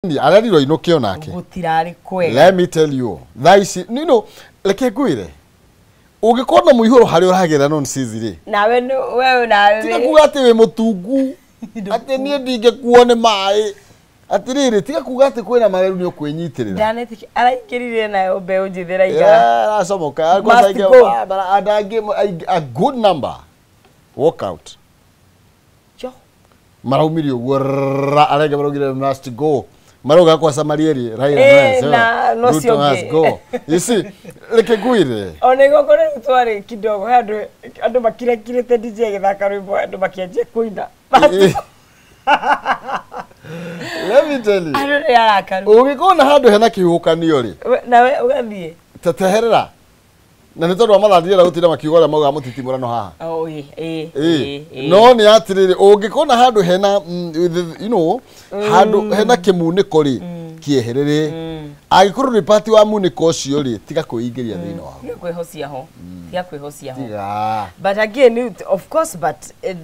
Arerirwo inũke onake. Gũtirarĩ kwega. Let me tell you. Thaa ici, you know, reke ngwĩre. Ũngĩkorwo na mũihũro harĩa ũragĩra nonsense rĩ. Nawe nĩ wewe nawe. Tiga kuga atĩ wĩ mũtungu. Atĩ niĩ ndingĩkuo nĩ maĩ. Atĩrĩrĩ, tiga kuga atĩ kwĩna mareru nĩ ũkwĩnyitĩrĩra. Ndanetĩkia araingĩrire nayo mbeũ njĩthĩ raigana. Yeah, aracomoka. Must go. Andũ angĩ a good number walk out. Jo. Maraumire ũguo arenge maraugire must go. Marauga kwa Samarieri Raila Eh, no, na no Ruto cio has go. You see, reke ngwĩre. Ona igongona rĩu twarĩ kidogo he andũ andũ makirakirĩte DJ agĩthaka rwĩmbo andũ makĩanjia kũina. Let me tell you. Andũ nĩ arakaru. Ũngĩkorwo na handũ hena kĩhuhũkanio rĩ, Nawe ũgathiĩ. teteherera. Na nĩ tondũ wa mathaa ndirenda gũtinda makiuga ũrĩa maugaga mũtitimũrano haha. Oh, ĩ ĩ Ĩ, ĩ. no nĩ atĩrĩrĩ, ũngĩkorwo na handũ hena you know, handũ hena kĩmunĩko rĩ, kĩeherere. Angĩkorwo nĩ part wa munĩko ũcio rĩ, tiga kwĩingĩria thĩinĩ waguo. Tiga kwĩhocia ho. Tiga kwĩhocia ho. Tiga. But again, of course, but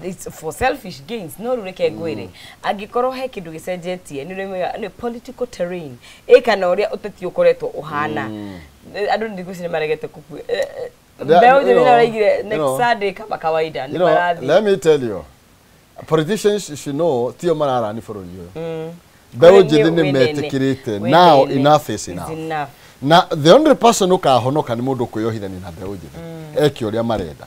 it's for selfish gains. No reke ngwĩre. Angĩkorwo he kĩndũ gĩcenjetie, nĩ political terrain. Ĩ kana ũrĩa ũteti ũkoretwo ũhana. Andũ thikũ ici nĩ maregete kũkua. Mbeũ njĩthĩ nĩmaraigire next Sunday kama kawaida nĩ marathiĩ. Let me tell you. Politicians should know tio mararani bũrũri ũyũ. Mbeũ njĩthĩ nĩ metĩkĩrĩte. Now enough is enough. Na the only person ũkahonoka nĩ mũndũ ũkwĩyohithania na mbeũ njĩthĩ. Eke ũrĩa marenda.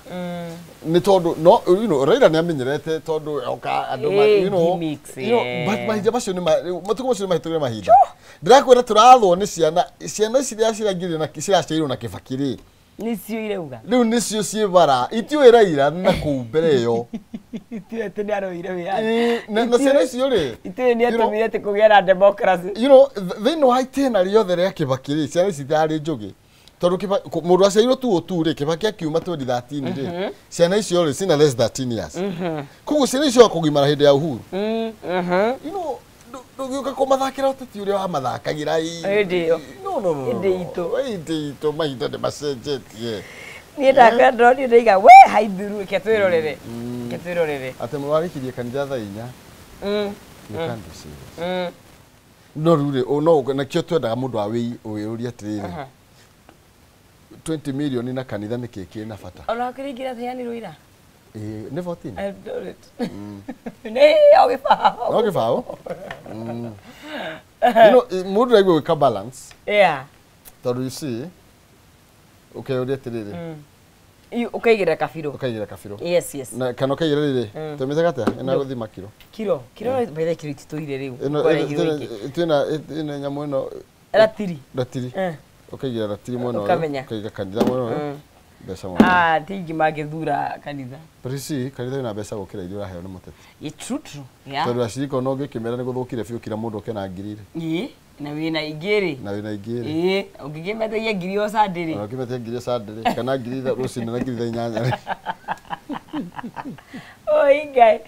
Nĩ tondũ no you know Raila nĩ amenyerete tondũ oka andũ ma you know, gimmicks, you know, but mahinda macio nĩ matukũ macio nĩ mahĩtũkire mahinda. Ndĩrakwĩra tũrathwo nĩ ciana ciana ici cirangirire na ciraciarirwo na Kibaki rĩ. Nĩcio irauga. Rĩu nĩcio ciĩ bara itiũĩ Raila na kũu mbere ĩyo. Itiũĩ atĩ nĩ aroire wĩyathi. Na ciana icio rĩ. Itiũĩ nĩ atũmire atĩ kũgĩe na democracy. You know, thĩinĩ wa itĩna rĩothe rĩa Kibaki rĩ, ciana ici itarĩ njũgĩ. Tondũ mũndũ aciarirwo tu ũtu rĩ, Kibaki akiuma 2013 rĩ, ciana icio rĩ cina less 13 years. Koguo ciana icio kũgimara hĩndĩ ya Uhuru. You know, ndũngĩũka kũmathakĩra ũteti ũrĩa wamathakagĩra Hĩndĩ ĩyo. No, no, no. Hĩndĩ itũ. Hĩndĩ itũ mahinda nĩ macenjetie. Niĩ ndakwĩra ndĩronire ndaiga we haithuru reke twĩrorere. Reke twĩrorere. Atĩ mũrarĩkirie kanitha thaa inya. You can't be serious. No rĩu rĩ, no nakĩo twendaga mũndũ awĩyũrie atĩrĩrĩ. 20 million na kanitha nĩ kĩ kĩna bata? Ona ũkĩringĩra theanirwo ira. Ĩ, nĩ 14. Nĩ o gĩbaũ. No gĩbaũ. You know, mũndũ aigua gwĩka balance. Yeah. Tondũ you see, ũkeyũria atĩrĩrĩ. Ũkaigĩrĩra kabirũ. Ũkaigĩrĩra kabirũ. Yes, yes. Na kana ũkaigĩrĩra rĩrĩ, twĩmĩte atĩa? Ĩno ya gũthima kiro. Kiro. Kiro by the kiro ititũire rĩu. Ĩno twĩna ĩno nyamũ ĩno. Ratiri. Ratiri. Ũkaigĩrĩra ratiri mwena ũyũ. Ũkaiga kanitha mwena ũyũ. Mbeca mwena ũyũ. Ah, ti aingĩ mangĩthura kanitha. But you see, kanitha wĩna mbeca gũkĩra iria ũraheo nĩ mũteti. Ĩ, true, true. Yeah. Tondũ acirika ona ũngĩkĩmera nĩ gũthũkire biũ kira mũndũ oke na ngiri rĩ. Ĩ, na wĩna ingĩ rĩ. Na wĩna ingĩ rĩ. Ĩ, ũngĩkĩmetagia ngiri o Sunday rĩ. Ona ũngĩmetia ngiri o Sunday rĩ, kana ngiri rũcinĩ na ngiri thaa inyanya rĩ. Oi Ngai.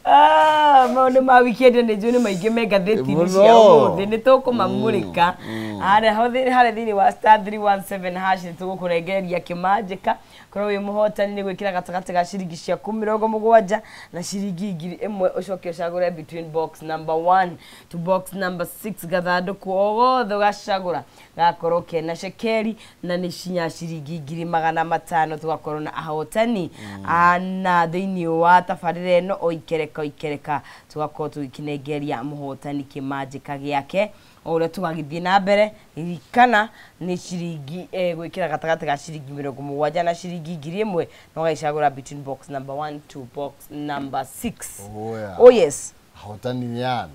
Ah, maũndũ ma weekend nĩ njũĩ nĩ maingĩ me ngathĩti-inĩ cia ũmũthĩ. Nĩ tũkũmamũrĩka. Harĩa harĩa thĩinĩ wa star 317 hash nĩ tũgũkũrengereria kĩmanjĩka. Korwo wĩ mũhotani nĩ gwĩkĩra gatagatĩ ga ciringi ciaku 70 na ciringi 1000 ũcoke ũcagũre between box number 1 to box number 6 gathandũkũ o gothe ũgacagũra gakorwo kena cekeri na nĩ cinya ciringi 500,000 tũgakorwo na ahotani ana thĩinĩ wa tabarĩra ĩno o ikereka o ikereka tũgakorwo tũgĩkĩnengeria mũhotani kĩmanjĩka gĩake o ũrĩa tũgagĩthiĩ na mbere. Ririkana nĩ ciringi gwĩkĩra gatagatĩ ga ciringi 70 na ciringi 1000 na ũgagĩcagũra between box number 1 to box number 6. Oh, yeah. Oh yes. Ahotani nĩ ana.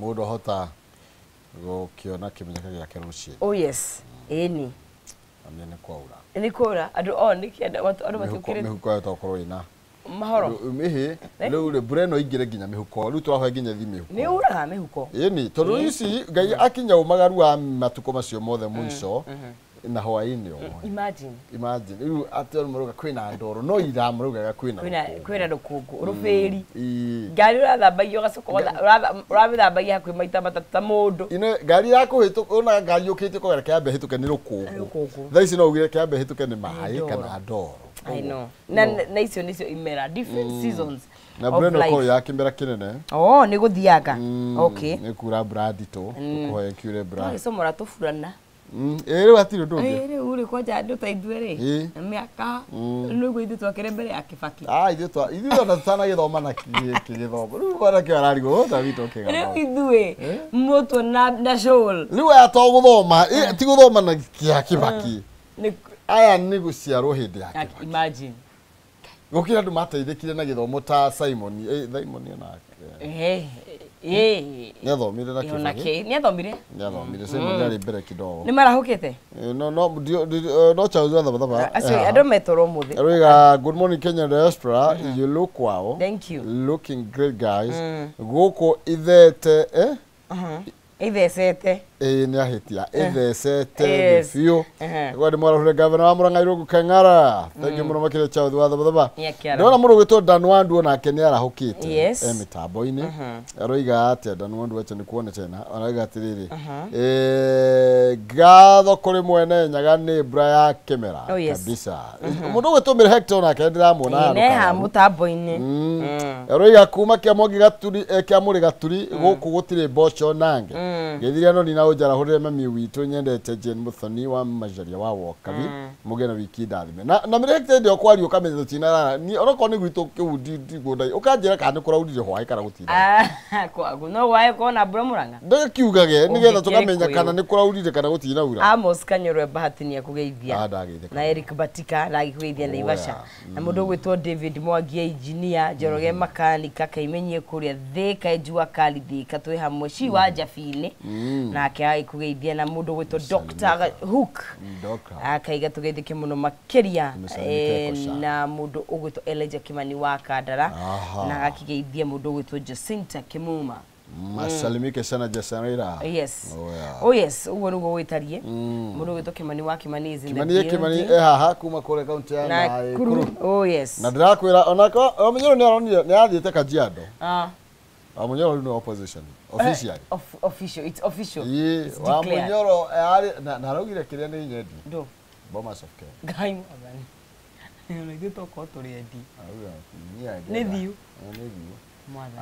Mũndũ ahota gũkĩona kĩmenyeka gĩake rũciũ. Oh yes. Ĩni. Na nĩ kwaura. Nĩ kwaura. Andũ o nĩ kĩenda andũ matiũkĩrĩte. Mĩhuko ĩyo tokorwo ĩna. Mahoro. Ĩhĩ, rĩu rĩ mbura ĩno ĩingĩre nginya mĩhuko. Rĩu tũrahoya nginya thi mĩhuko. Nĩ uraga mĩhuko. Ĩni, tondũ ici Ngai akinya ũmagaru wa matukũ macio mothe mũico na hwaĩ-inĩ ũmwe. Imagine. Imagine. Rĩu atĩ andũ marauga kwĩna ndoro, no ira maraugaga kwĩna rũkũngũ. Kwĩna rũkũngũ, rũbĩri. Ngari ũrathambagia ũgacoka ũramĩthambagia hakuhĩ maita matatũ ta mũndũ. Ino ngari ya kũhĩtũka, ona ngari yũkĩte kũgera kĩambe hĩtũke nĩ rũkũngũ. Thaa ici no ugire kĩambe hĩtũke nĩ maĩ kana ndoro. I know. Na icio nĩcio imera different seasons. Na mbura ĩno ĩkorwo ya kĩmera kĩnene. Oh, nĩ gũthiaga. Okay. Nĩ kura mbura nditũ, ũkũhoya kiure mbura. Twagĩcomora tũburana. Ĩ rĩu hatirĩ ũndũ ũngĩ. Ĩ rĩu rĩ kwanja andũ ta ithuĩ rĩ mĩaka nĩguo ithuĩ twakĩrĩ mbere ya Kibaki. Ah, ithuĩ ona tũtanagĩthoma na kĩgĩthomo. Rĩu mwanake ararigwo what are we talking about? Rĩu ithuĩ mũtwe na shawl. Rĩu aya to gũthoma, ti gũthoma na kĩa Kibaki. Aya nĩ gũciarwo hĩndĩ ya Kibaki. Imagine. Gũkĩra andũ mateithĩkire na gĩthomo ta Simon, Simon onake. Nĩathomire na Kibaki. Nĩathomire. Nĩathomire, Simon arĩ mbere kidogo. Nĩ marahũkĩte? No, no Charles wa Thabatha. Acio andũ metũrwo ũmũthĩ. Aroiga good morning Kenya diaspora, you look wow. Thank you. Looking great guys. Gũkũ ithete Ithecete. Ĩĩ nĩ ahĩtia. Ithecete biũ. Gwa nĩ mwarahũre gavana wa Murang'a Irũngũ Kang'ara. Thank you mũno makĩria Charles wa Thabatha. Ndĩrona mũndũ ũgwĩtwo Dan Wandu onake nĩ arahũkĩte. E mĩtambo-inĩ. Aroiga atĩa Dan Wandu acha nĩ kuone tena. Aroiga atĩrĩrĩ. Ngatho kũrĩ mwene Nyaga nĩ mbura ya kĩmera. Kabisa. Mũndũ ũgwĩtwo Mary Hector onake ndĩramuona haha. Nĩ haha mũtambo-inĩ. Aroiga kuma Kĩamũngĩ Gaturi, Kĩamũrĩ Gaturi gũkũ gũtirĩ mboco nange. Gĩthiriano nina ũnjarahũrĩre mami witũ nyendete Jane Muthoni wa Majaria wa Wokabi mũgĩe na wiki ndathime na Mary Hector ndĩ okwaria ũkamenya tũtinarara niĩ onokorwo nĩ gwitũ kĩu ndigũnda ũkanjĩra kana nĩ kũraurire hwaĩ kana gũtina kwagu no wae kona mbura Murang'a ndĩgakiugage nĩgetha tũkamenya kana nĩ kũraurire kana gũtinaura. Amos Kanyoro Bahati nĩ akũgeithia na Eric Batika ndagĩkũgeithia Naivasha na mũndũ ũgwĩtwo David Mwangi engineer Njoroge makanika kaimenyie kũrĩa Thika Jua Kali Thika twĩ hamwe ci wa Njabinĩ nake agĩkũgeithia na mũndũ ũgwĩtwo Dr. Hook akaiga tũgeithĩke mũno makĩria na mũndũ ũgwĩtwo Elijah Kimani wa Kandara na agakĩgeithia mũndũ ũgwĩtwo Jacinta Kimuma. Masalimike sana Jacinta. Yes. Oh yes, ũguo nĩguo wĩtarie. Mũndũ ũgwĩtwo Kimani wa Kimani is in the building. Kimani haha kuma kũrĩa kaunti ya Nakuru. Oh yes. Na ndĩrakwĩra onako Wamunyoro nĩ aronire nĩ athiĩte Kajiado. Wamunyoro nĩ opposition officially. Official, it's official. It's declared. Wamunyoro na araugire kĩrĩa nĩ nyendi. Ndo. Bomas of Kenya. Ngai mwathani. Nĩ ithuĩ tokorwo tũrĩ endi. Nĩ thiũ. Nĩ thiũ.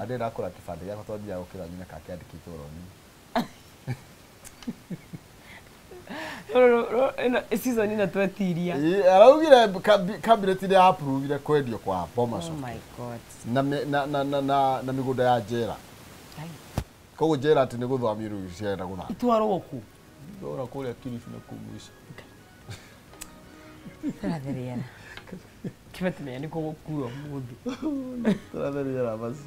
Andĩ ndakũra kĩbandĩ gĩakwa tondũ thiaga gũkĩra nyina kakĩandĩkĩtwo roni. Season ĩno twetiria. Araugire cabinet nĩ approve kwendio kwa Bomas of Kenya. Oh my God. Na mĩgũnda ya njera. Koguo njera atĩ nĩ gũthamio rĩu cirenda gũthamio. Itwarwo kũ? Ndora kũrĩa Kilifi na kũu mũico. Tũratheriana. Kibeti menya nĩ kũgũkura ũmũthĩ. Tũratheriana basi.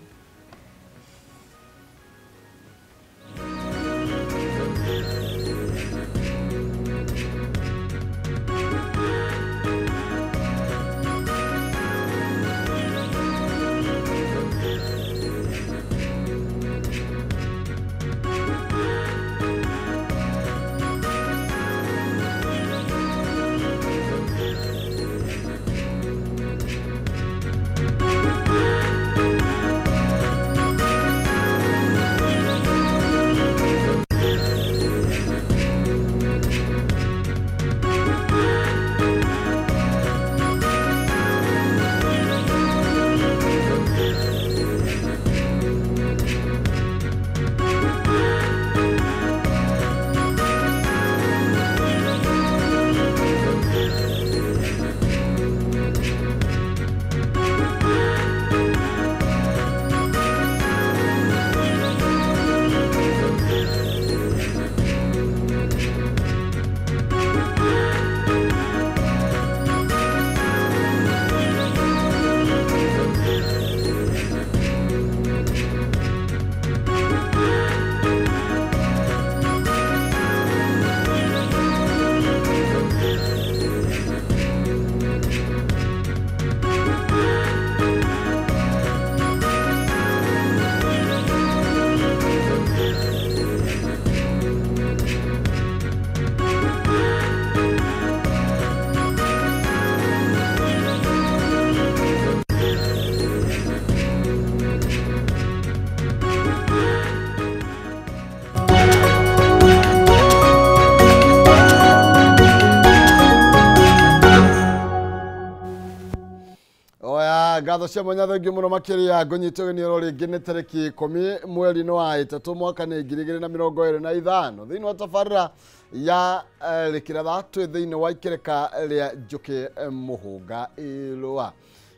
Ngatho cia mwanya thengiũ mũno makĩria ngũnyitwo ũgeni oro rĩngĩ nĩ tarĩki 10 mweri-inĩ wa 3 mwaka nĩ 2025 thĩinĩ wa tabarĩra ya Rĩkĩratha twĩ thĩinĩ wa ikereka rĩa Njũkĩ Mũhũnga Ĩrũa.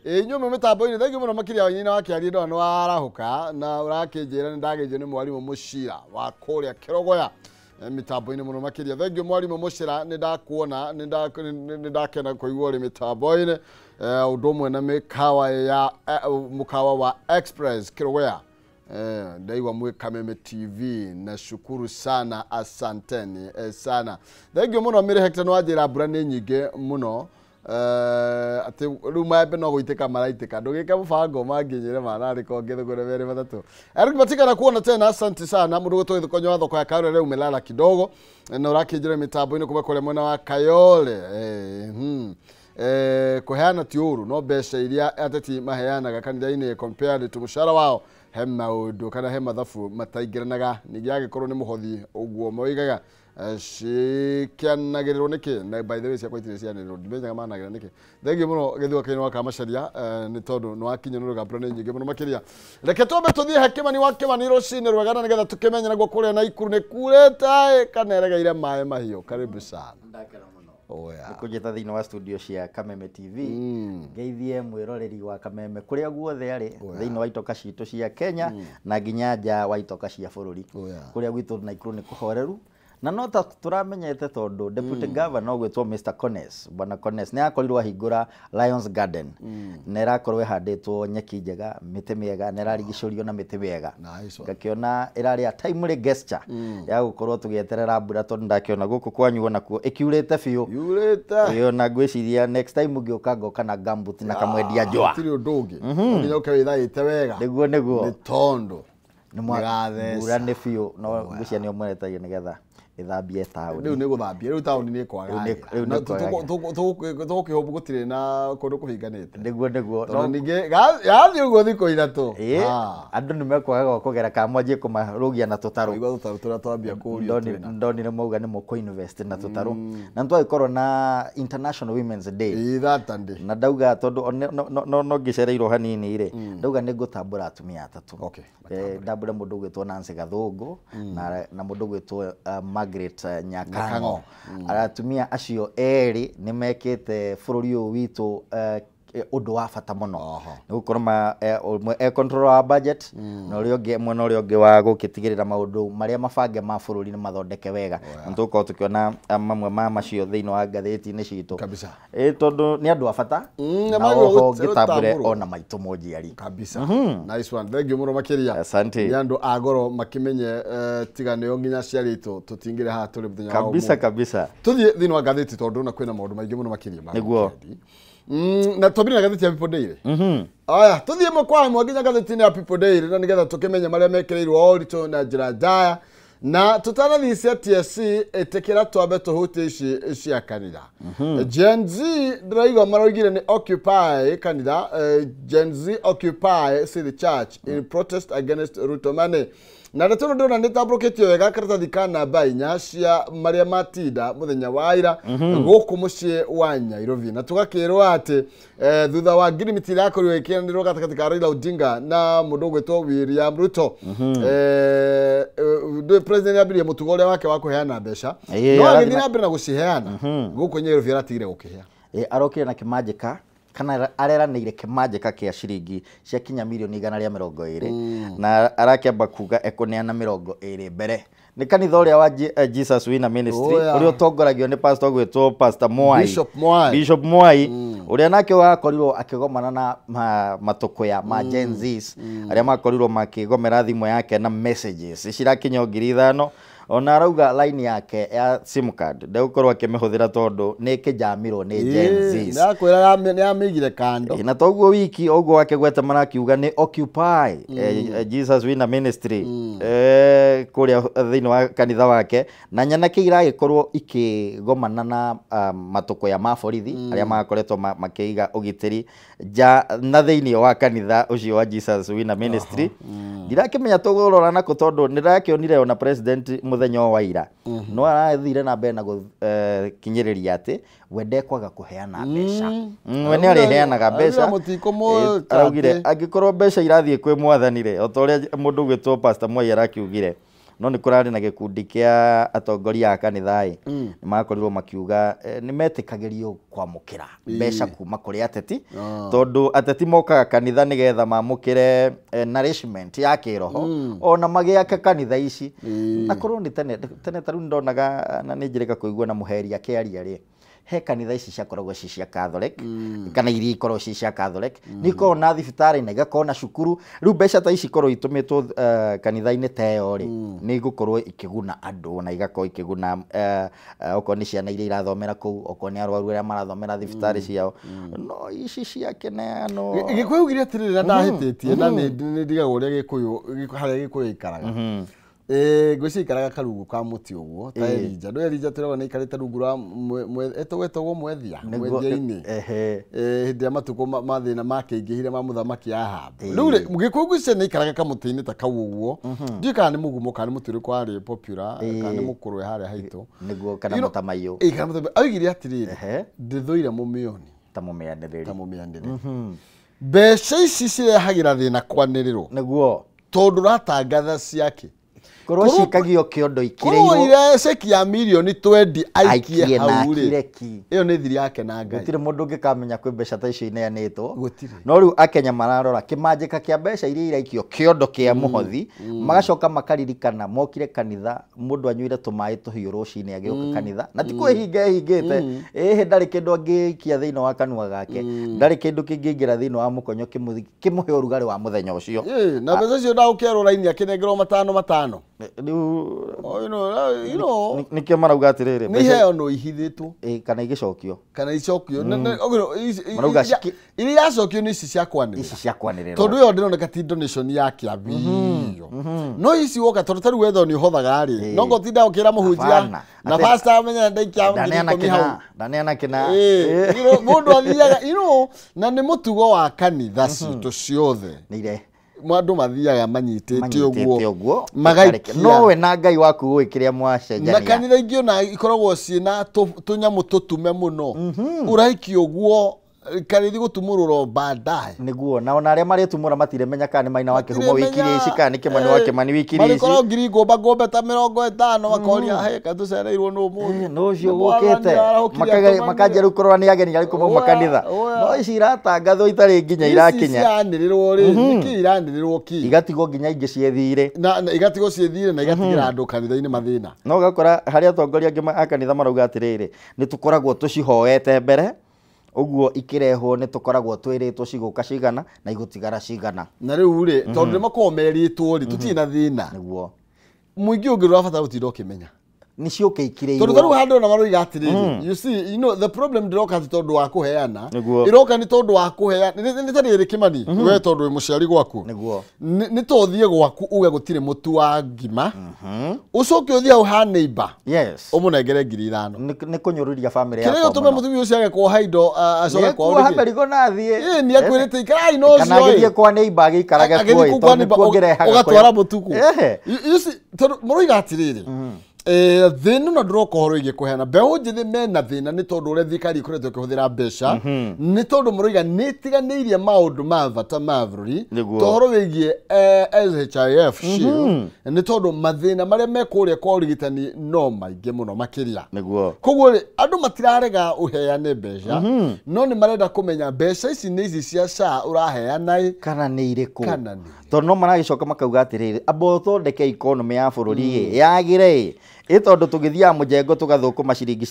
Inyuĩ mwĩ mĩtambo-inĩ thengiũ mũno makĩria nyina wa kĩaria ndona nĩ warahũka na ũrakĩnjĩra nĩ ndagĩnjio nĩ mwarimũ Mũcira wa kũrĩa Kĩrogoya mitambo-inĩ mũno makĩria. Thengiũ mwarimũ Mũcira, nĩ ndakuona, nĩ ndakena kũigua ũrĩ mĩtambo-inĩ ũndũ ũmwe na mĩkawa ya mũkawa wa Express Kĩrogoya. Ndaigua mwĩ Kameme TV na shukuru sana, asanteni sana. Thengiũ mũno Mĩrĩ Hector, nĩ wanjĩra mbura nĩ nyingĩ mũno atĩ rĩu maembe no gũitĩka maraitĩka, ndũgĩke mũbango manginyĩre manarĩko ngĩthũgũre merĩ matatũ. Eric Matika nakuona tena, asante sana. Mũndũ gwĩtwo Gĩthũkonyo wa thoko ya Kayole rĩu umelala kidogo na ũrakĩnjĩra mĩtambo-inĩ kuma kũrĩa mwena wa Kayole. Kũheana ti ũru no mbeca iria ateti maheanaga kanitha-inĩ compared to mũcara wao he maũndũ kana he mathabu mataingĩranaga, ningĩ angĩkorwo nĩ mũhothi ũguo moigaga cikianagĩrĩrwo nĩkĩ, na by the way ciakwa itirĩ cianĩrĩrwo, ndimenyaga managĩrĩra nĩkĩ. Thengiũ mũno Gĩthua Kĩinĩ wa Kamacaria nĩ tondũ nĩ wakinya nĩ rũgambura nĩ nyingĩ mũno makĩria. Reke twambe tũthiĩ he Kĩmani wa Kĩmani rũcinĩ rwega na nĩgetha tũkĩmenye naguo kũrĩa Naikuru nĩ kurĩte kana eregeire maĩ mahiũ. Karibu sana. Ndakena mũno kũnjĩta thĩinĩ wa studio cia Kameme TV. Ngeithie mwĩroreri wa Kameme kũrĩa guothe arĩ thĩinĩ wa itoka citũ cia Kenya na nginya nja wa itoka cia bũrũri. Kũrĩa gwitũ Naikuru nĩ kũhoreru na no ta turamenyete tondu deputy governor gwitwo Mr Kones, bwana Kones ni akorirwo ahingura Lions Garden na irakorwo ihanditwo nyeki njega, mĩtĩ mĩega, na ĩrarigicũrio na mĩtĩ mĩega. Ngakiona ĩrarĩ a timely gesture ya gũkorwo tũgĩeterera mbura tondu ndakiona gũkũ kwanyu onakuo ĩkiurĩte biũ. Yurĩte. Ĩyo na ngwĩciria next time ngĩũka ngoka na gumboot na kamwendia njũa. Gũtirĩ ũndũ ũngĩ. Nginya ũke wĩthaĩte wega. Nĩguo nĩguo. Nĩ tondũ mbura nĩ biũ no ngwĩciria nĩo mweretagia nĩgetha ĩthambie taũni. Rĩu nĩ gũthambia, rĩu taũni nĩ kwagagĩra. Tũgũkĩhũmbu gũtirĩ na kũndũ kũhinganĩte. Nĩguo nĩguo. Tondũ ningĩ yathiĩ ũguo thikũ ithatũ. Andũ nĩ mekwaga gwa kũgera kana mwanjie kũmarũgia na tũtarũ. Igua tũtarũ tũrĩa twambia kũũrio twĩna. Ndonire mauga nĩ mũkũ invest na tũtarũ. Na nĩtwagĩkorwo na International Women's Day. That day. Na ndauga tondũ no ngĩcereirwo hanini rĩ, ndauga nĩ ngũtambũra atumia atatũ. Ndambũre mũndũ ũgwĩtwo Nancy Gathũngũ na mũndũ ũgwĩtwo Margaret Nyakango. Atumia acio erĩ nĩ mekĩte bũrũri ũyũ witũ ũndũ wa bata mũno. Nĩ gũkorwo ũmwe e controller wa budget na ũrĩa ũngĩ mwena ũrĩa ũngĩ wa gũgĩtigĩrĩra maũndũ marĩa mabange ma bũrũri nĩ mathondeke wega. Na tũgũkorwo tũkĩona mamwe ma macio thĩinĩ wa ngathĩti-inĩ citũ. Kabisa. Tondũ nĩ andũ a bata na oho ngĩtambũre ona maitũ mũnjiari. Kabisa. Nice one. Thank you mũno makĩria. Asante. Nĩ andũ a goro makĩmenye tiga nĩo nginya aciari aitũ tũtingĩrĩ haha tũrĩ mũthenya wa ũmũthĩ. Kabisa kabisa. Tũthiĩ thĩinĩ wa ngathĩti tondũ na kwĩna maũndũ maingĩ mũno makĩria ma Nĩguo. Na twambire na ngathĩti ya People Daily. Aya, tuthiĩ ĩmwe kwa ĩmwe nginya ngathĩti-inĩ ya People Daily na nĩgetha tũkĩmenye marĩa mekĩrĩirwo ũritũ na njĩra njaya. Na tũtanathiĩ cia TSC ĩtĩkĩra twambe tũhutie ici cia kanitha. Gen Z ndĩraigua maroigire nĩ occupy kanitha, Gen Z occupy City Church in protest against Ruto money. Na ndeto ĩno ndĩrona nĩ ĩtambũrũkĩtio wega karatathi ka namba 4 cia marĩa matinda mũthenya wa ira gũkũ mũciĩ wa Nairobi. Na tũgakĩrwo atĩ thutha wa ngirimiti irakorirwo ĩkĩanĩrĩrwo gatagatĩ ka Raila Odinga na mũndũ ũgwĩtwo William Ruto. President ambirie mũtugo ũrĩa wake wa kũheana mbeca no agĩthiĩ na mbere na gũciheana gũkũ Nairobi aratigire gũkĩheana. Arokire na kĩmanjĩka kana areranĩire kĩmanjĩka kĩa ciringi cia kinya mirioni 120 na arakĩamba kuga ekũneana 20 mbere. Nĩ kanitha ũrĩa wa Jesus Winner Ministry ũrĩa ũtongoragio nĩ pastor gwĩtwo Pastor Mwai, Bishop Mwai, Bishop Mwai ũrĩa nake wakorirwo akĩgomana na matũkũya ma Gen Zs arĩa makorirwo makĩgomera thimũ yake na messages cirakinya 5,000. Ona arauga line yake ya sim card ndegũkorwo akĩmĩhũthĩra tondũ nĩ ĩkĩnjamirwo nĩ Gen Zs. Nĩakwĩra nĩamĩigire kando. Na toguo wiki ũguo akĩgweta marakiuga nĩ occupy Jesus Winner Ministry kũrĩa thĩinĩ wa kanitha wake na nyanake iragĩkorwo ikĩgomana na matũkũya ma borithi arĩa makoretwo makĩiga ũgitĩri nja na thĩinĩ wa kanitha ũcio wa Jesus Winner Ministry. Ndirakĩmenya tũgũrora nako tondũ nĩndakĩonire ona president mũthenya wa ira no arathire na mbere na gũkinyĩrĩria atĩ we ndekwaga kũheana mbeca. We nĩ arĩheanaga mbeca. Araugire angĩkorwo mbeca irathiĩ kwĩ mwathani rĩ, o ta ũrĩa mũndũ ũgwĩtwo Pastor Mwai arakiugire, no nĩ kũrarĩ na gĩkundi kĩa atongoria a kanitha ĩ nĩ makorirwo makiuga nĩ metĩkagĩrio kwamũkĩra mbeca kuma kũrĩ ateti, tondũ ateti mokaga kanitha nĩgetha mamũkĩre nourishment ya kĩroho ona magĩake kanitha ici. Na korwo nĩ tene tene ta rĩu ndonaga na nĩ njĩrĩga kũigua na mũheri akĩaria rĩ, he kanitha ici ciakoragwo ci cia Catholic kana iria ikoragwo ci cia Catholic nĩ ikoragwo na thibitarĩ na igakorwo na cukuru. Rĩu mbeca ta ici ikorwo itũmĩtwo kanitha-inĩ ta ĩyo rĩ, nĩ igũkorwo ikĩguna andũ na igakorwo ikĩguna okorwo nĩ ciana iria irathomera kũu, okorwo nĩ arwaru arĩa marathomera thibitarĩ ciao. No ici ciakĩneanwo Gĩkũyũ ugire atĩrĩrĩ na ndahĩtĩtie na nĩ ndigagwo ũrĩa Gĩkũyũ harĩa Gĩkũyũ ikaraga. Ngwĩciria ikaraga karungu ka mũtĩ ũguo ta Elija. Ndũ Elija tũrauga nĩ aikarĩte rungu rwa etagwo mwethia, mwethia-inĩ. Hĩndĩ ya matukũ mathĩna makĩingĩhire ma mũthamaki Ahab. Rĩu rĩ, Gĩkũyũ ngwĩciria nĩ aikaraga kamũtĩ-inĩ ta kau ũguo. Ndiũĩ kana nĩ mũgumo kana nĩ mũtĩ ũrĩkũ warĩ popular kana nĩ mũkũrwe harĩa haitũ. Nĩguo kana mũtamaiyũ. Kana mũtamaiyũ. Oigire atĩrĩrĩ, ndĩthũire mũmĩoni. Ta mũmĩanĩrĩri. Ta mũmĩanĩrĩri. Mbeca ici cirehagĩra thĩna kwanĩrĩrwo. Nĩguo. Tondũ ũratangatha ciake. Korwo cikagio kĩondo ikĩrĩirwo. Korwo ire ceki ya mirioni 20 aikie hau rĩ. Ĩyo nĩ thiri yake na Ngai. Gũtirĩ mũndũ ũngĩkamenya kwĩ mbeca ta icio ineanĩtwo. Gũtirĩ. No rĩu Akenya mararora kĩmanjĩka kĩa mbeca iria iraikio kĩondo kĩa mũhothi, magacoka makaririkana mokire kanitha mũndũ anyuire tũmaĩ tũhiũ rũcinĩ agĩũka kanitha na ti kwĩhinga ehingĩte. Ĩhĩ ndarĩ kĩndũ angĩikia thĩinĩ wa kanua gake, ndarĩ kĩndũ kĩngĩingĩra thĩinĩ wa mũkonyo kĩmũhe ũrugarĩ wa mũthenya ũcio. Na mbeca icio ndagũkerwo raini akĩnengerwo matano matano. Nĩkĩo marauga atĩrĩrĩ, nĩ iheo no ihithĩtwo kana igĩcokio, kana icokio. Marauga iria iracokio nĩ ici cia kwanĩrĩra, ici cia kwanĩrĩra, tondũ ĩyo ndĩroneka ti donation ya kĩambio. No ici woka tondũ ta rĩu wetho nĩ ũhothaga rĩ, no ngotinda ũkĩra mũhunjia na pastor amenya ndaikia ngiri ikũmi hau, ndaneana kĩna mũndũ athiaga na nĩ mũtugo wa kanitha citũ ciothe nĩ andũ mathiaga manyitĩte ũguo magaikia. No we na Ngai waku ũĩ kĩrĩa mwacenjania. Na kanitha ingĩ ona ikoragwo ciĩna tũnyamũ tũtume mũno, ũraikia ũguo karĩthi gũtumũrũrwo baadaye. Nĩguo, na ona arĩa marĩtumũra matiremenya kana nĩ Maina wa Kĩhumo wikiri ici kana nĩ Kĩmani wa Kĩmani wikiri ici. Marĩkorwo ngiri ngũmba ngũmbe ta 50 makoria he katũcereirwo nĩ ũmũthĩ. Nũ ũcio ũgũkĩte makanjia rĩu kũrora nĩ ageni arĩkũ mauma kanitha. No ici iratangathwo itarĩ nginya irakinya. Ici cianĩrĩrwo rĩ, nĩkĩ iranĩrĩrwo kĩ? Igatigwo nginya ingĩ ciethire. Na igatigwo ciethire na igatigĩra andũ kanitha-inĩ mathĩna. No ũgakora harĩa atongoria angĩ a kanitha marauga atĩrĩrĩ, nĩ tũkoragwo tũcihoete mbere ũguo ikĩrehwo nĩ tũkoragwo twĩrĩtwo cigũka cigana na igũtigara cigana. Na rĩu rĩ, tondũ nĩ makoragwo merĩtwo rĩ, tũtirĩ na thĩna. Nĩguo. Mũingĩ ũngĩ ũrabatara gũtinda ũkĩmenya. Nĩ ciũke ikĩrĩirwo. Tondũ ta rĩu handũ ona maroiga atĩrĩrĩ, you see, you know, the problem ndĩroka ti tondũ wa kũheana, ĩroka nĩ tondũ wa kũheana, nĩ ta rĩrĩ Kĩmani, we tondũ wĩ mũciari gwaku. Nĩguo. Nĩ to ũthiĩ gwaku uge gũtirĩ mũtu wa ngima, ũcoke ũthiĩ hau ha neighbor, ũmũnengere 5,000. Nĩ kũnyũrũria famĩlĩ yakwa. Kĩrĩa gĩtũme mũtumia ũcio age kuoha indo acoke kwao rĩngĩ. Nĩekuoha mĩrigo na athiĩ. Ĩĩ, nĩ akwĩrĩte ikarai na ũcio. Kana agĩthiĩ kwa neighbor agĩikarage kuo ĩ, tondũ nĩkuo ngĩrehaga. Ũgatwara mũtu kũu. You see, tondũ mũroiga atĩrĩrĩ, thĩna ũno ndĩroka ũhoro wĩgiĩ kũheana mbeũ njĩthĩ mena thĩna nĩ tondũ ũrĩa thirikari ĩkoretwo ĩkĩhũthĩra mbeca, nĩ tondũ mũroiga nĩ ĩtiganĩirie maũndũ ma bata ma bũrũri ta ũhoro wĩgiĩ SHIF SHIF, nĩ tondũ mathĩna marĩa me kũrĩa kwa ũrigitani no maingĩ mũno makĩria. Nĩguo. Koguo rĩ, andũ matirarega ũheane mbeca, no nĩ marenda kũmenya mbeca ici nĩ ici cia SHA ũraheana ĩ kana nĩ irĩkũ. Tondũ no maragĩcoka makauga atĩrĩrĩ, amba ũthondeke economy ya bũrũri ĩ yagĩre ĩ, ĩ tondũ tũgĩthiaga mũjengo tũgathũkũma ciringi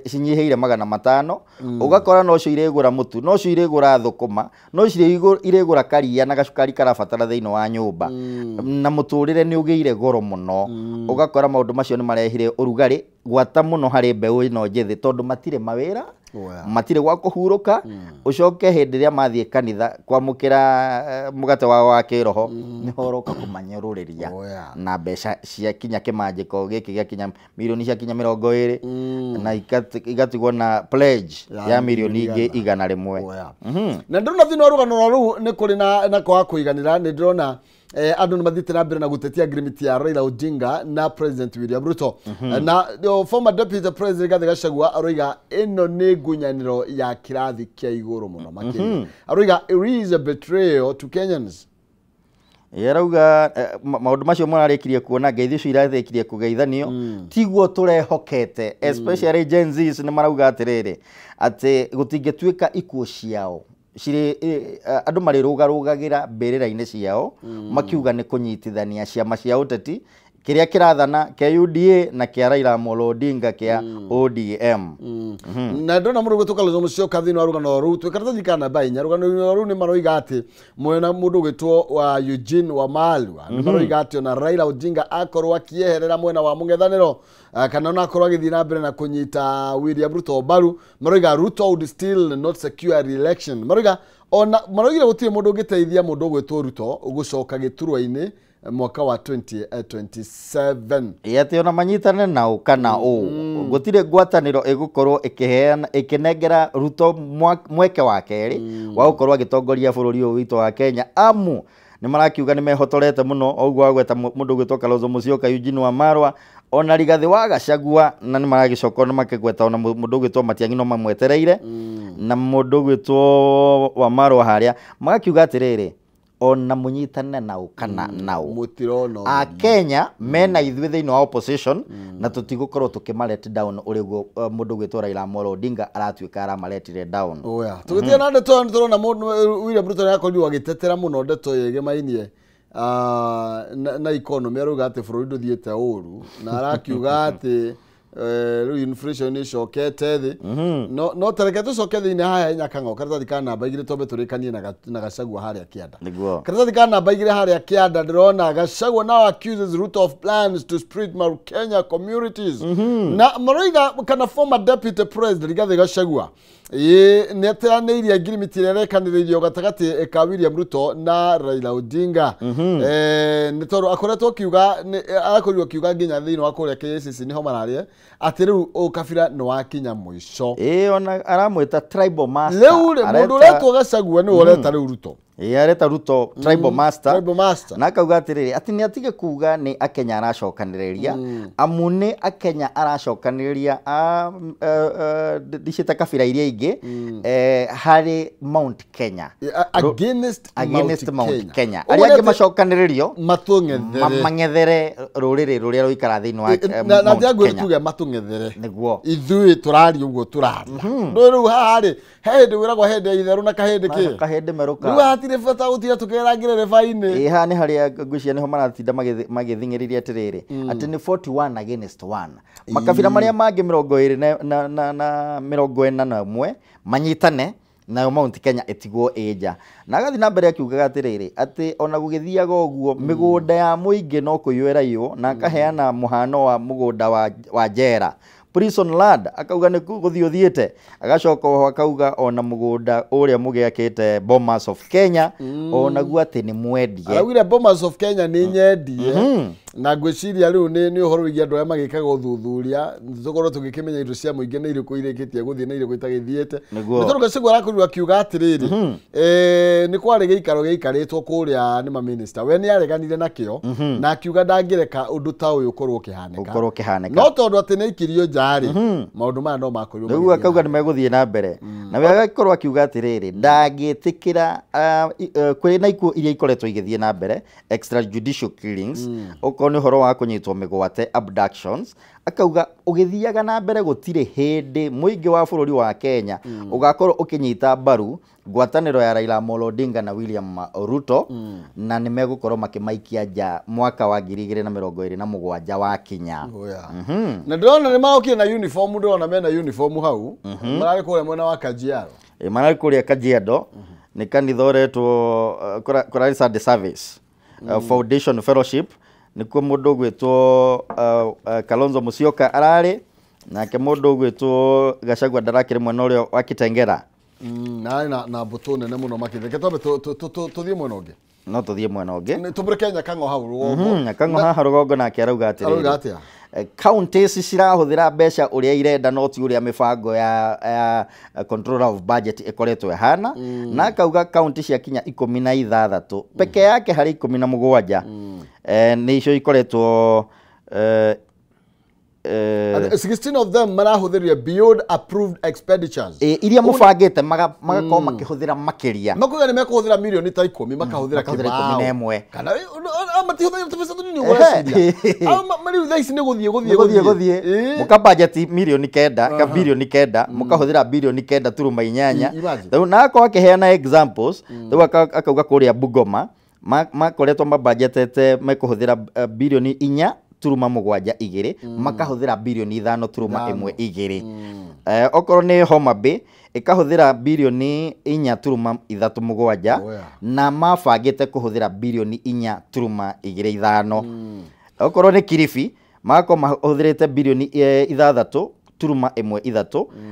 cinyihĩire 500, ũgakora nocio irĩgũra mũtu, nocio irĩgũra thũkũma, nocio irĩgũra karia na gacukari karabatara thĩinĩ wa nyũmba, na mũtũrĩre nĩ ũgĩire goro mũno. Ũgakora maũndũ macio nĩ marehire ũrugarĩ gwata mũno harĩ mbeũ ĩno njĩthĩ tondũ matirĩ mawĩra, matirĩ gwa kũhurũka. Ũcoke hĩndĩ ĩrĩa mathiĩ kanitha kwamũkĩra mũgate wao wa kĩroho nĩho ũroka kũmanyũrũrĩria na mbeca cia kinya kĩmanjĩko gĩkĩ gĩa kinya mirioni cia kinya 20 na igatigwo na pledge ya mirioni ingĩ 100. Na ndĩrona thĩinĩ wa rũgano rwa rũu nĩ kũrĩ na kwaga kũiganĩra. Nĩ ndĩrona Andũ nĩ mathiĩte na mbere na gũtetia agreement ya Raila Odinga na President William Ruto. Na former Deputy President Rigathi Gachagua aroiga ĩno nĩ ngunyanĩro ya kĩrathi kĩa igũrũ mũno makĩria. Aroiga it is a betrayal to Kenyans. Yarauga maũndũ macio mararĩkirie kuona ngeithi icio irathĩkirie kũgeithanio tiguo tũrehokete, especially Gen Zs nĩ marauga atĩrĩrĩ atĩ gũtingĩtuĩka ikuũ ciao cirĩ andũ marĩrũgarũgagĩra mbĩrĩra-inĩ ciao makiuga nĩ kũnyitithania ciama cia ũteti kĩrĩa kĩrathana kĩa UDA na kĩa Raila Amolo Odinga kĩa ODM. Na ndona mũndũ gwĩtwo Kalonzo Musyoka thĩinĩ wa rũgano rũu twĩ karatathi ka namba inya rũgano rũu nĩ maroiga atĩ mwena mũndũ gwĩtwo wa Eugene Wamalwa nĩ maroiga atĩ ona Raila Odinga akorwo akĩeherera mwena wa mũng'ethanĩro kana ona akorwo agĩthiĩ na mbere na kũnyita William Ruto mbaru, maroiga Ruto would still not secure re-election. Maroiga ona maroigire gũtirĩ mũndũ ũngĩteithia mũndũ gwĩtwo Ruto gũcoka gĩturwa-inĩ mwaka wa 2027. Ĩatĩ ona manyitane nao kana ũ gũtirĩ ngwatanĩro ĩgũkorwo ĩkĩheana ĩkĩnengera Ruto mweke wa kerĩ wa gũkorwo agĩtongoria bũrũri ũyũ witũ wa Kenya, amu nĩ marakiuga nĩ mehotorete mũno ũguo wagweta mũndũ gwĩtwo Kalonzo Musyoka, Eugene Wamalwa ona Rigathi wa Gachagua, na nĩ maragĩcoka na makĩgweta ona mũndũ gwĩtwo Matiang'i no mamwetereire na mũndũ gwĩtwo Wamalwa harĩa magakiuga atĩrĩrĩ ona munyitane nao kana nao mũtirona a Kenya mena ithuĩ thĩinĩ wa opposition na tũtigũkorwo tũkĩmalet down ũrĩguo mũndũ gwĩtwo Raila Amolo Odinga aratuĩka aramaletire down. Oya tũgĩtiga na ndeto nĩ tũrona William Ruto nĩakorirwo agĩtetera mũno ndeto ĩgĩmainie na economy, arauga atĩ bũrũri ndũthiĩte ũru na arakiuga atĩ rĩu inflation ĩcokete thĩ. No tareke tũcoke thĩinĩ haha Nyakang'o karatathi ka namba igĩrĩ twambe tũrĩkanie na Gachagua harĩa kĩanda. Karatathi ka namba igĩrĩ harĩa kĩanda ndĩrona Gachagua now accuses Ruto of plans to split Mount Kenya communities. Na maroiga kana former Deputy President Rigathi Gachagua nĩ ateanĩirie agreement ĩrĩa ĩrekanĩrĩirio gatagatĩ ka William Ruto na Raila Odinga. Nĩ tondũ akoretwo akiuga arakorirwo akiuga nginya thĩinĩ wa kũrĩa KICC nĩho mararĩa atĩ rĩu ũkabira nĩ wakinya mũico. Ona aramwĩta tribal master. Rĩu rĩ mũndũ ũretwo Gachagua nĩwe ũreta rĩu Ruto. Areta Ruto tribal master. Tribal master. Na akauga atĩrĩrĩ atĩ nĩ atige kuga nĩ Akenya aracokanĩrĩria amu nĩ Akenya aracokanĩrĩria ndicĩte kabira iria ingĩ harĩ Mount Kenya. Against Mount Kenya. Arĩa angĩ macokanĩrĩrio matũng'ethere mang'ethere rũrĩrĩ rũrĩa rũikara thĩinĩ wa Mount Kenya. Tuge matũng'ethere. Nĩguo. Ithuĩ tũraria ũguo tũraria. No rĩu haha rĩ he hĩndĩ wĩragwo hĩndĩ ya itherũ na kahĩndĩ kĩ? Kahĩndĩ merũka. Rĩu hatirĩ bata gũtinda tũkĩrangĩra reba-inĩ. Haha nĩ harĩa ngwĩciria nĩho maratinda magĩthing'ĩrĩria atĩrĩrĩ atĩ nĩ 41 against 1. Makabira marĩa mangĩ 21 na 41 manyitane nayo Mount Kenya ĩtigwo ĩ nja. Na agathiĩ na mbere akiugaga atĩrĩrĩ atĩ ona gũgĩthiaga ũguo mĩgũnda ya mũingĩ no kũiywo ĩraiywo, na akaheana mũhano wa mũgũnda wa njera prison land, akauga nĩ gũthiĩ ũthiĩte, agacoka oho akauga ona mũgũnda ũrĩa mũgĩakĩte Bomas of Kenya onaguo atĩ nĩ mwendie. Araugire Bomas of Kenya nĩ nyendie na ngwĩciria rĩu nĩ ũhoro wĩgiĩ andũ arĩa magĩkaga ũthuthuria tũkorwo tũgĩkĩmenya indo cia mũingĩ nĩ irĩkũ irĩkĩtie gũthiĩ na irĩkũ itagĩthiĩte. Nĩ tondũ Gachagua arakorirwo akiuga atĩrĩrĩ nĩ kwarĩ gĩikaro gĩikarĩtwo kũrĩa nĩ maminista, we nĩ areganire nakĩo na akiuga ndangĩreka ũndũ ta ũyũ ũkorwo ũkĩhanĩka, no tondũ atĩ nĩ aikirio nja rĩ maũndũ maya no makorirwo rĩu akauga nĩ megũthiĩ na mbere. Na we agakorwo akiuga atĩrĩrĩ ndangĩtĩkĩra kwĩ na ikuũ iria ikoretwo igĩthiĩ na mbere extrajudicial killings, okorwo nĩ ũhoro wa kũnyitwo mĩgwate abductions, akauga ũgĩthiaga na mbere gũtirĩ hĩndĩ mũingĩ wa bũrũri wa Kenya ũgakorwo ũkĩnyita mbaru ngwatanĩro ya Raila Amolo Odinga na William Ruto na nĩ megũkorwo makĩmaikia nja mwaka wa 2027 wakinya. Na ndĩrona nĩ maokire na uniform, ndĩrona mena uniform hau mararĩ kũrĩa mwena wa Kajiado. Mararĩ kũrĩa Kajiado nĩ kanitha ũretwo kũrarĩ Sunday service Foundation Fellowship, nĩkuo mũndũ ũgwĩtwo Kalonzo Musyoka ararĩ, nake mũndũ ũgwĩtwo Gachagua ndarakĩrĩ mwena ũrĩa wa Kitengera. Na mbũtũ nene mũno makĩria. Reke twambe tũthiĩ mwena ũngĩ. No tũthiĩ mwena ũngĩ. Tũmũreke Nyakang'o hau rũgongo. Nyakang'o haha rũgongo nake arauga atĩrĩrĩ. Arauga atĩa? Counties cirahũthĩra mbeca ũrĩa irenda no ti ũrĩa mĩbango ya controller of budget ĩkoretwo ĩhana. Na akauga county ciakinya 16 peke yake harĩ 17 nĩ icio ikoretwo 16 of them marahũthĩrire beyond approved expenditures. Iria mũbangĩte magakorwo makĩhũthĩra makĩria. Makuga nĩ mekũhũthĩra mirioni ta 10 makahũthĩra kĩbao 11. Kana matihũthĩra tũbeca tũnini ũreciria. Rĩu thaa ici nĩ gũthiĩ. Mũka budget mirioni 9 ka bilioni 9 mũkahũthĩra bilioni 9.8. Rĩu na akorwo akĩheana examples, rĩu akauga kũrĩa Bungoma makoretwo mabudgetete mekũhũthĩra bilioni 4.72 makahũthĩra bilioni 5.12. Okorwo nĩ Homa Bay ĩkahũthĩra bilioni 4.37 na mabangĩte kũhũthĩra bilioni 4.25. Okorwo nĩ Kilifi magakorwo mahũthĩrĩte bilioni 6.13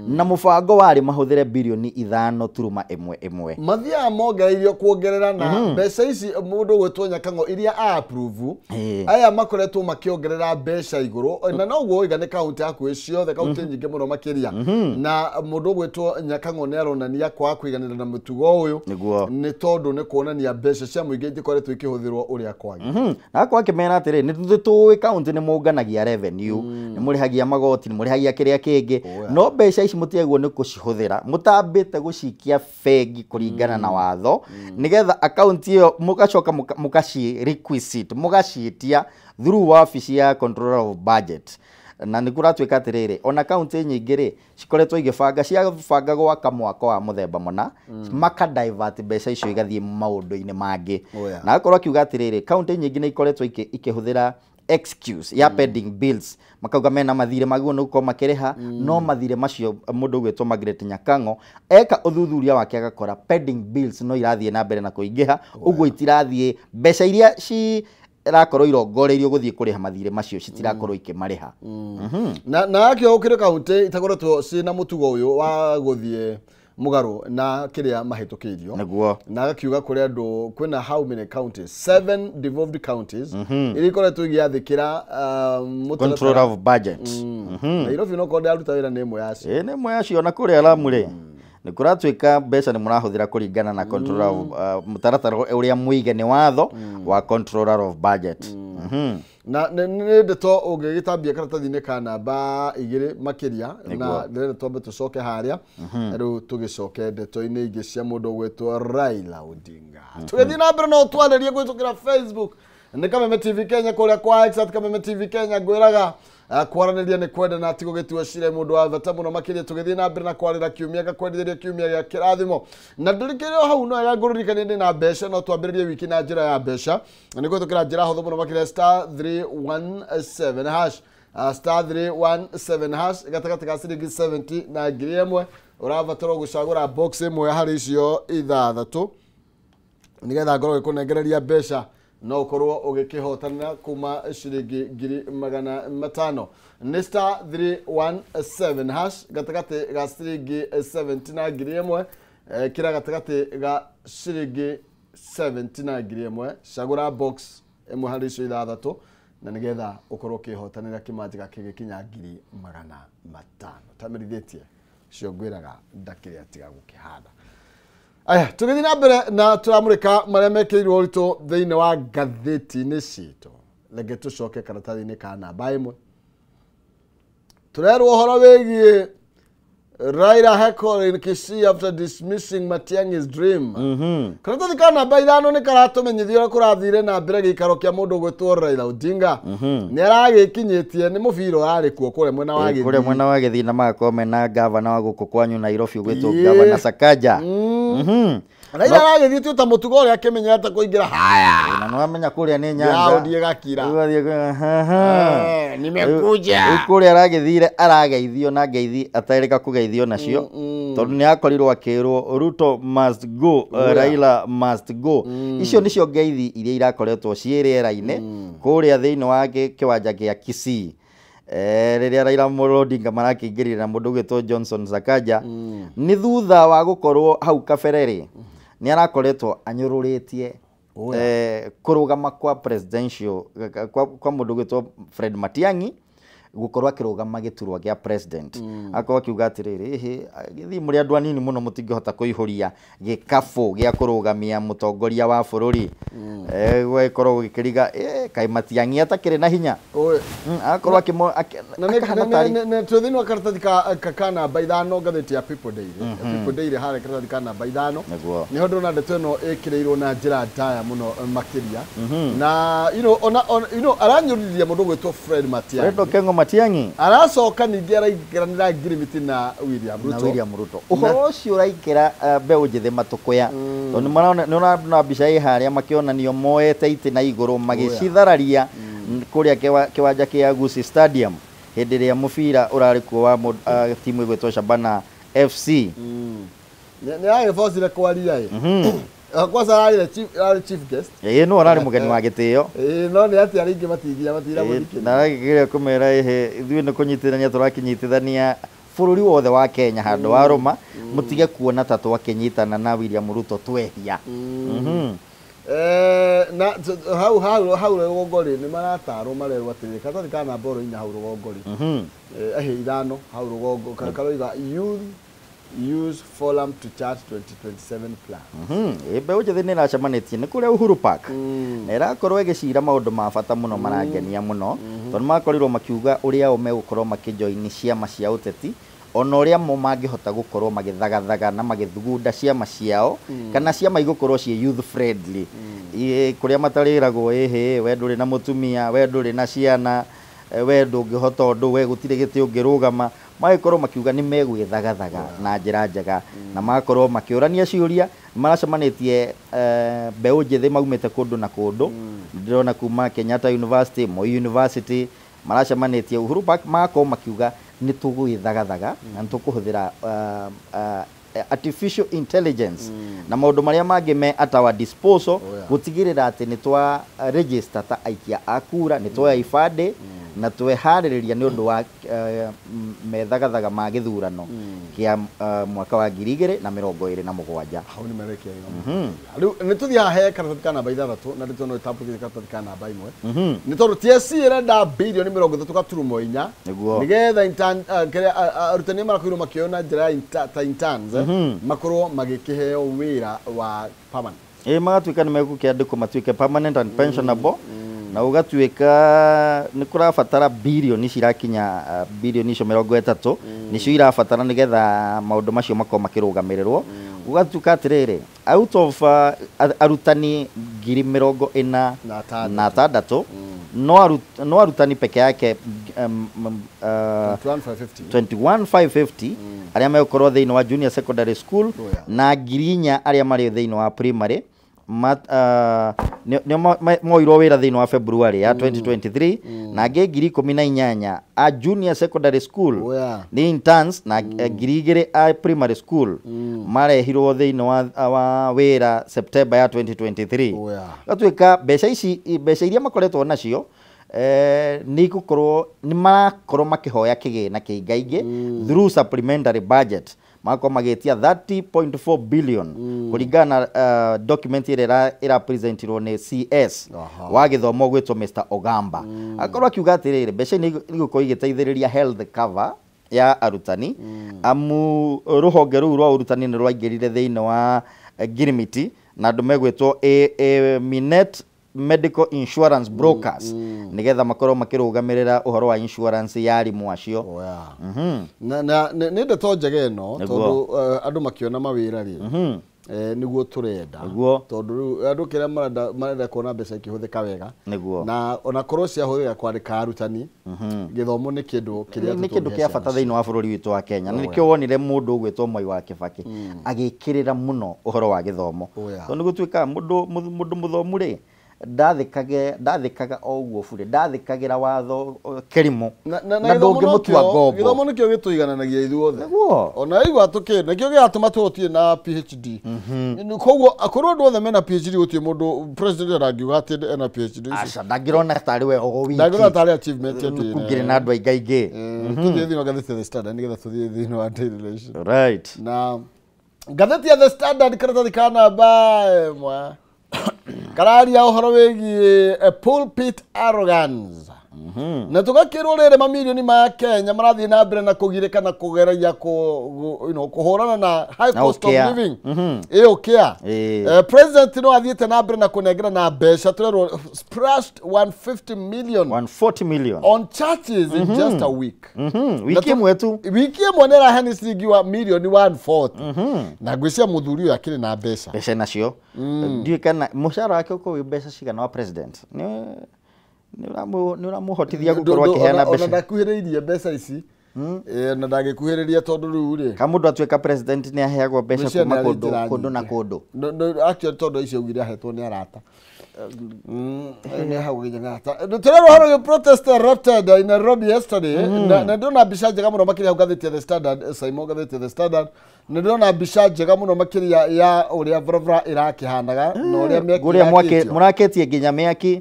na mũbango warĩ mahũthĩre bilioni 5.11. Mathiaga mongereirio kuongerera na mbeca ici mũndũ ũgwĩtwo Nyakang'o iria a approve aya makoretwo makĩongerera mbeca igũrũ na noguo oiga nĩ kaunti hakuhĩ ciothe kaunti nyingĩ mũno makĩria. Na mũndũ ũgwĩtwo Nyakang'o nĩ aronania kwaga kũiganĩra na mũtugo ũyũ nĩ tondũ nĩ kuonania mbeca cia mũingĩ itikoretwo ikĩhũthĩrwo ũrĩa kwagĩrĩire. Na akorwo akĩmera atĩrĩ nĩ tũĩ kaunti nĩ mũnganagia revenue, nĩ mũrĩhagia magoti, nĩ mũrĩhagia kĩrĩa kĩngĩ, no mbeca ici mũtiagwo nĩ kũcihũthĩra mũtambĩte gũcikia bengi kũringana na watho nĩgetha akaunti ĩyo mũgacoka mũkaci requisite mũgaciĩtia through wabici ya controller of budget. Na nĩ kũratuĩka atĩrĩrĩ ona kaunti nyingĩ rĩ cikoretwo igĩbanga ciabanga gwaka mwako wa mũthemba mũna maka divert mbeca icio igathiĩ maũndũ-inĩ mangĩ. Na akorwo akiuga atĩrĩrĩ kaunti nyingĩ nĩ ikoretwo ikĩhũthĩra excuse ya pending bills makauga mena mathire magwo nĩ gũkorwo makĩrĩha no mathire macio mũndũ ũgwĩtwo Margaret Nyakang'o eka ũthuthuria wake agakora pending bills no irathiĩ na mbere na kũingĩha ũguo itirathiĩ mbeca iria cirakorwo irongoreirio gũthiĩ kũrĩha mathire macio citirakorwo ikĩmarĩha. Na akĩo gũkĩrĩ kaunti itakoretwo ciĩna mũtugo ũyũ wa gũthiĩ mũgarũ na kĩrĩa mahĩtũkĩirio na agakiuga kũrĩ andũ kwĩna how many counties 7 devolved counties iria ikoretwo igĩathĩkĩra controller of budget. Nairobi no korwo aruta wĩra nĩ ĩmwe yacio. Nĩ ĩmwe yacio na kũrĩa Lamu rĩ nĩ kũratuĩka mbeca nĩ mũrahũthĩra kũringana na controller of mũtaratara ũrĩa mũige nĩ watho wa controller of budget. Na nĩ ndeto ũngĩgĩtambia karatathi-inĩ ka namba 2 makĩria na ndĩrenda twambe tũcoke harĩa rĩu tũgĩcoke ndeto-inĩ ingĩ cia mũndũ ũgwĩtwo Raila Odinga. Tũgĩthiĩ na mbere no twarĩrie kũhĩtũkĩra Facebook nĩ Kameme TV Kenya kũrĩa kwa X at Kameme TV Kenya ngwĩraga kwaranĩria nĩ kwenda na ti gũgĩtua cira mũndũ wa bata mũno makĩria. Tũgĩthiĩ na mbere na kwarĩra kiumia ngakwendithĩria kiumia gĩa kĩrathimo na ndũrĩkĩrĩ o hau no wega ngũririkanie ndĩ na mbeca no twambĩrĩrie wiki na njĩra ya mbeca nĩ kũhĩtũkĩra njĩra hũthũ mũno makĩria star 317 hash star 317 hash gatagatĩ ga ciringi 70 na 1000 ũrabatara gũcagũra box ĩmwe harĩ icio ithathatũ nĩgetha ngorwo gĩkũnengereria mbeca no ũkorwo ũgĩkĩhotanĩra kuma ciringi 500,000. Nĩ star 317 hash gatagatĩ ga ciringi 70 na 1000 kĩra gatagatĩ ga ciringi 70 na 1000 cagũra box ĩmwe harĩ icio ithathatũ na nĩgetha ũkorwo ũkĩhotanĩra kĩmanjĩka kĩgĩkinya 500,000. Tamĩrithĩtie cio ngwĩraga ndakĩrĩa tiga gũkĩhanda. Aya, tũgĩthiĩ na mbere na tũramũrĩka marĩa mekĩrirwo ũritũ thĩinĩ wa ngathĩti-inĩ citũ. Reke tũcoke karatathi-inĩ ka namba 1. Tũrerwo ũhoro wĩgiĩ Raila heckle in Kisii after dismissing Matiang'i's dream. Karatathi ka namba 5 nĩ karatũmenyithia ũrĩa kũrathire na mbere gĩikaro kĩa mũndũ ũgwĩtwo Raila Odinga. Nĩ aragĩkinyĩtie nĩ mũbira ũrarĩ kuo kũrĩa mwena wa Gĩthii. Kũrĩa mwena wa Gĩthii na magakorwo mena gavana wa gũkũ kwanyu Nairobi ũgwĩtwo gavana Sakaja. Raila aragĩthiĩ ta mũtugo ũrĩa akĩmenyerete kũingĩra haya. Na nĩwamenya kũrĩa nĩ Nyanza. Ya ũthiĩ gakira. Nimekuja. Kũrĩa aragĩthire arageithio na ngeithi atarĩka kũgeithio nacio tondũ nĩ akorirwo akĩrwo Ruto must go, Raila must go. Icio nĩcio ngeithi iria irakoretwo ciĩ rĩera-inĩ kũrĩa thĩinĩ wa kĩwanja kĩa Kisii. Rĩrĩa Raila Amolo Odinga marakĩingĩrire na mũndũ ũgwĩtwo Johnson Sakaja nĩ thutha wa gũkorwo hau kabere rĩ nĩ arakoretwo anyũrũrĩtie kũrũgama kwa presidential kwa mũndũ ũgwĩtwo Fred Matiang'i Gũkorwo akĩrũgama gĩturwa gĩa president. Akorwo akiuga atĩrĩrĩ, ĩhĩ, gĩthiĩ mũrĩ andũ anini mũno mũtingĩhota kũihũria gĩkabũ gĩa kũrũgamia mũtongoria wa bũrũri. Gũgĩkorwo gũgĩkĩriga kaĩ Matiang'i atakĩrĩ na hinya. Akorwo akĩhana tarĩ twĩ thĩinĩ wa karatathi ka namba 5 ngathĩti ya People Daily. People Daily harĩa karatathi ka namba 5 niho ndĩrona ndeto ĩno ĩkĩrĩirwo na njĩra ndaya mũno makĩria. Na you know, ona you know, aranyũrĩria mũndũ gwĩtwo Fred Matiang'i. Fred Okengo Matiang'i aracoka ningĩ araingĩranĩra ngirimiti na William Ruto. Na William Ruto. Ũhoro ũcio ũraikĩra mbeũ njĩthĩ matũkũya. Tondũ nĩ ũrona mbica ĩ harĩa makĩonanio moete itĩ na igũrũ magĩcithararia kũrĩa kĩwanja kĩa Gusii Stadium hĩndĩ ĩrĩa mũbira ũrarĩ kuo wa timu ĩgwĩtwo Shabana FC. Nĩ agĩbocire kwaria ĩ. Kwanza ararĩ chief guest. Ĩĩ no ararĩ mũgeni wa gĩtĩo. Ĩĩ no nĩ atĩ arĩa aingĩ matingia matira mũthikĩria. Na aragĩgeria kũmera ĩhĩ ithuĩ nĩ kũnyitithania tũrakĩnyitithania bũrũri wothe wa Kenya handũ wa rũma mũtige kuona ta twakĩnyitana na William Ruto twehia. Na hau hau hau rũgongo rĩ nĩ maratarwo marerwo atĩrĩrĩ karatathi ka namba oro 4 hau rũgongo rĩ. Ĩhĩ 5 hau rũgongo karoiga youth use forum to chart 2027 plan. Mbeũ njĩthĩ nĩ ĩracemanĩtie nĩ kũrĩa Uhuru Park. Na ĩrakorwo ĩgĩcira maũndũ ma bata mũno marangenia mũno tondũ makorirwo makiuga ũrĩa o megũkorwo makĩjoini ciama cia ũteti ona ũrĩa mo mangĩhota gũkorwo magĩthagathaga na magĩthugunda ciama ciao kana ciama igũkorwo ciĩ youth friendly. Kũrĩa matarĩragwo ĩhĩ we ndũrĩ na mũtumia, we ndũrĩ na ciana, we ndũngĩhota ũndũ, we gũtirĩ gĩtĩ ũngĩrũgama. Magĩkorwo makiuga nĩ megwĩthagathaga na njĩra njega na magakorwo makĩũrania ciũria. Maracemanĩtie mbeũ njĩthĩ maumĩte kũndũ na kũndũ. Ndĩrona kuma Kenyatta University, Moi University maracemanĩtie Uhuru Park magakorwo makiuga nĩ tũgwĩthagathaga na nĩ tũkũhũthĩra artificial intelligence na maũndũ marĩa mangĩ me at our disposal gũtigĩrĩra atĩ nĩ twa register ta aikia a kura, nĩ twoya ibandĩ na tweharĩrĩria nĩ ũndũ wa methagathaga ma gĩthurano kĩa mwaka wa 2027. Hau nĩ merekeire. Rĩu nĩ tũthiĩ haha he karatathi ka namba 6 na nĩ tuona ĩtambũkĩte karatathi ka namba 1. Nĩ tondũ TSC ĩrenda birioni 34.4 nĩgetha arutani marakorirwo makĩoywo na njĩra ya ta interns makorwo magĩkĩheo wĩra wa permanent. Ĩ magatuĩka nĩ megũkĩandĩkwo matuĩke permanent and pensionable. Na ũgatuĩka nĩ kũrabatara birioni cirakinya birioni icio 30 nĩcio irabatara nĩgetha maũndũ macio makorwo makĩrũgamĩrĩrwo. Ũgatuĩka atĩrĩrĩ out of arutani 46,000 no arutani peke yake 21,550 arĩa megũkorwo thĩinĩ wa junior secondary school na 4,000 arĩa marĩ thĩinĩ wa primary moirwo wĩra thĩinĩ wa February ya 2023 na angĩ 18,000 a junior secondary school nĩ interns na 2,000 a primary school marehirwo thĩinĩ wa wĩra September ya 2023. Gatuĩka mbeca ici mbeca iria makoretwo nacio nĩ igũkorwo nĩ marakorwo makĩhoya kĩgĩna kĩingaingĩ through supplementary budget magakorwo magĩtia 30.4 billion kũringana na document ĩrĩa ĩrapresentirwo nĩ CS wa gĩthomo gwĩtwo Mr Ogamba. Akorwo akiuga atĩrĩrĩ mbeca nĩ igũkorwo igĩteithĩrĩria health cover ya arutani amu rũhonge rũu rwa ũrutani nĩ rwaingĩrire thĩinĩ wa ngirimiti na andũ megwĩtwo Minet Medical Insurance Brokers nigetha makorwo makĩrũgamĩrĩra ũhoro wa insurance ya arimũ acio. Na nĩ ndeto njega ĩno tondũ andũ makĩona mawĩra rĩ nĩguo tũrenda tondũ rĩu andũ kĩrĩa marenda kuona mbeca ikĩhũthĩka wega na onakorwo ciahũthĩka kwandĩka arutani gĩthomo nĩ kĩndũ kĩrĩa nĩ kĩndũ kĩa bata thĩinĩ wa bũrũri witũ wa Kenya. Na nĩkĩo wonire mũndũ ũgwĩtwo Mwai wa Kibaki agĩkĩrĩra mũno ũhoro wa gĩthomo tondũ nĩ gũtuĩkaga mũndũ mũthomu rĩ ndathĩkaga o ũguo bure ndathĩkagĩra watho kĩrimũ na ndũngĩmũtua ngombo. Gĩthomo nĩkĩo gĩtũigananagia ithuothe ona igua tũkĩ nĩkĩo gĩratũma tũtie na PhD. Koguo akorwo andũ othe mena PhD gũtirĩ mũndũ president arangiuga atĩ ena PhD. Aca ndangĩrona tarĩ we o wiki ndangĩrona tarĩ achievement atĩ kũngĩrĩ na andũ aingaingĩ. Tũthiĩ thĩinĩ wa ngathĩti ya The Standard nĩgetha tũthiĩ thĩinĩ wa Daily Nation. Right. Na ngathĩti ya The Standard karatathi ka namba 1 kararia ũhoro wĩgiĩ pulpit arrogance. Na tũgakĩrwo rĩrĩ mamirioni ma Kenya marathiĩ na mbere na kũgirĩka na kũgeragia you know, kũhũrana na high cost of living. Ĩyo kĩa. President no athiĩte na mbere na kũnengera na mbeca tũrerwo splashed 150 million. 140 million on churches in just a week. Wiki ĩmwe tu. Wiki ĩmwe nĩ ĩraheani ciringi wa milioni 140. Na ngwĩciria mũthuri ũyũ akĩrĩ na mbeca. Mbeca nacio. Ndiũĩ kana mũcara wake ũkorwo wĩ mbeca cigana wa president. Nĩ ũramũhotithia gũkorwo akĩheana mbeca. Ona ndakuhĩrĩirie mbeca ici. Na ndangĩkuhĩrĩria tondũ rĩu rĩ. Ka mũndũ atuĩka president nĩ aheagwo mbeca kuma kũndũ na kũndũ. No, actually tondũ icio augire ahetwo nĩ arata. Tũrerwo haro protest erupted in Nairobi yesterday. Na ndĩrona mbica njega mũno makĩria hau ngathĩti ya The Standard, Simon ngathĩti ya The Standard. Na ndĩrona mbica njega mũno makĩria ya ũrĩa barabara ĩrakĩhanaga na ũrĩa mĩaki yakĩtio. Mũrakĩtie nginya mĩaki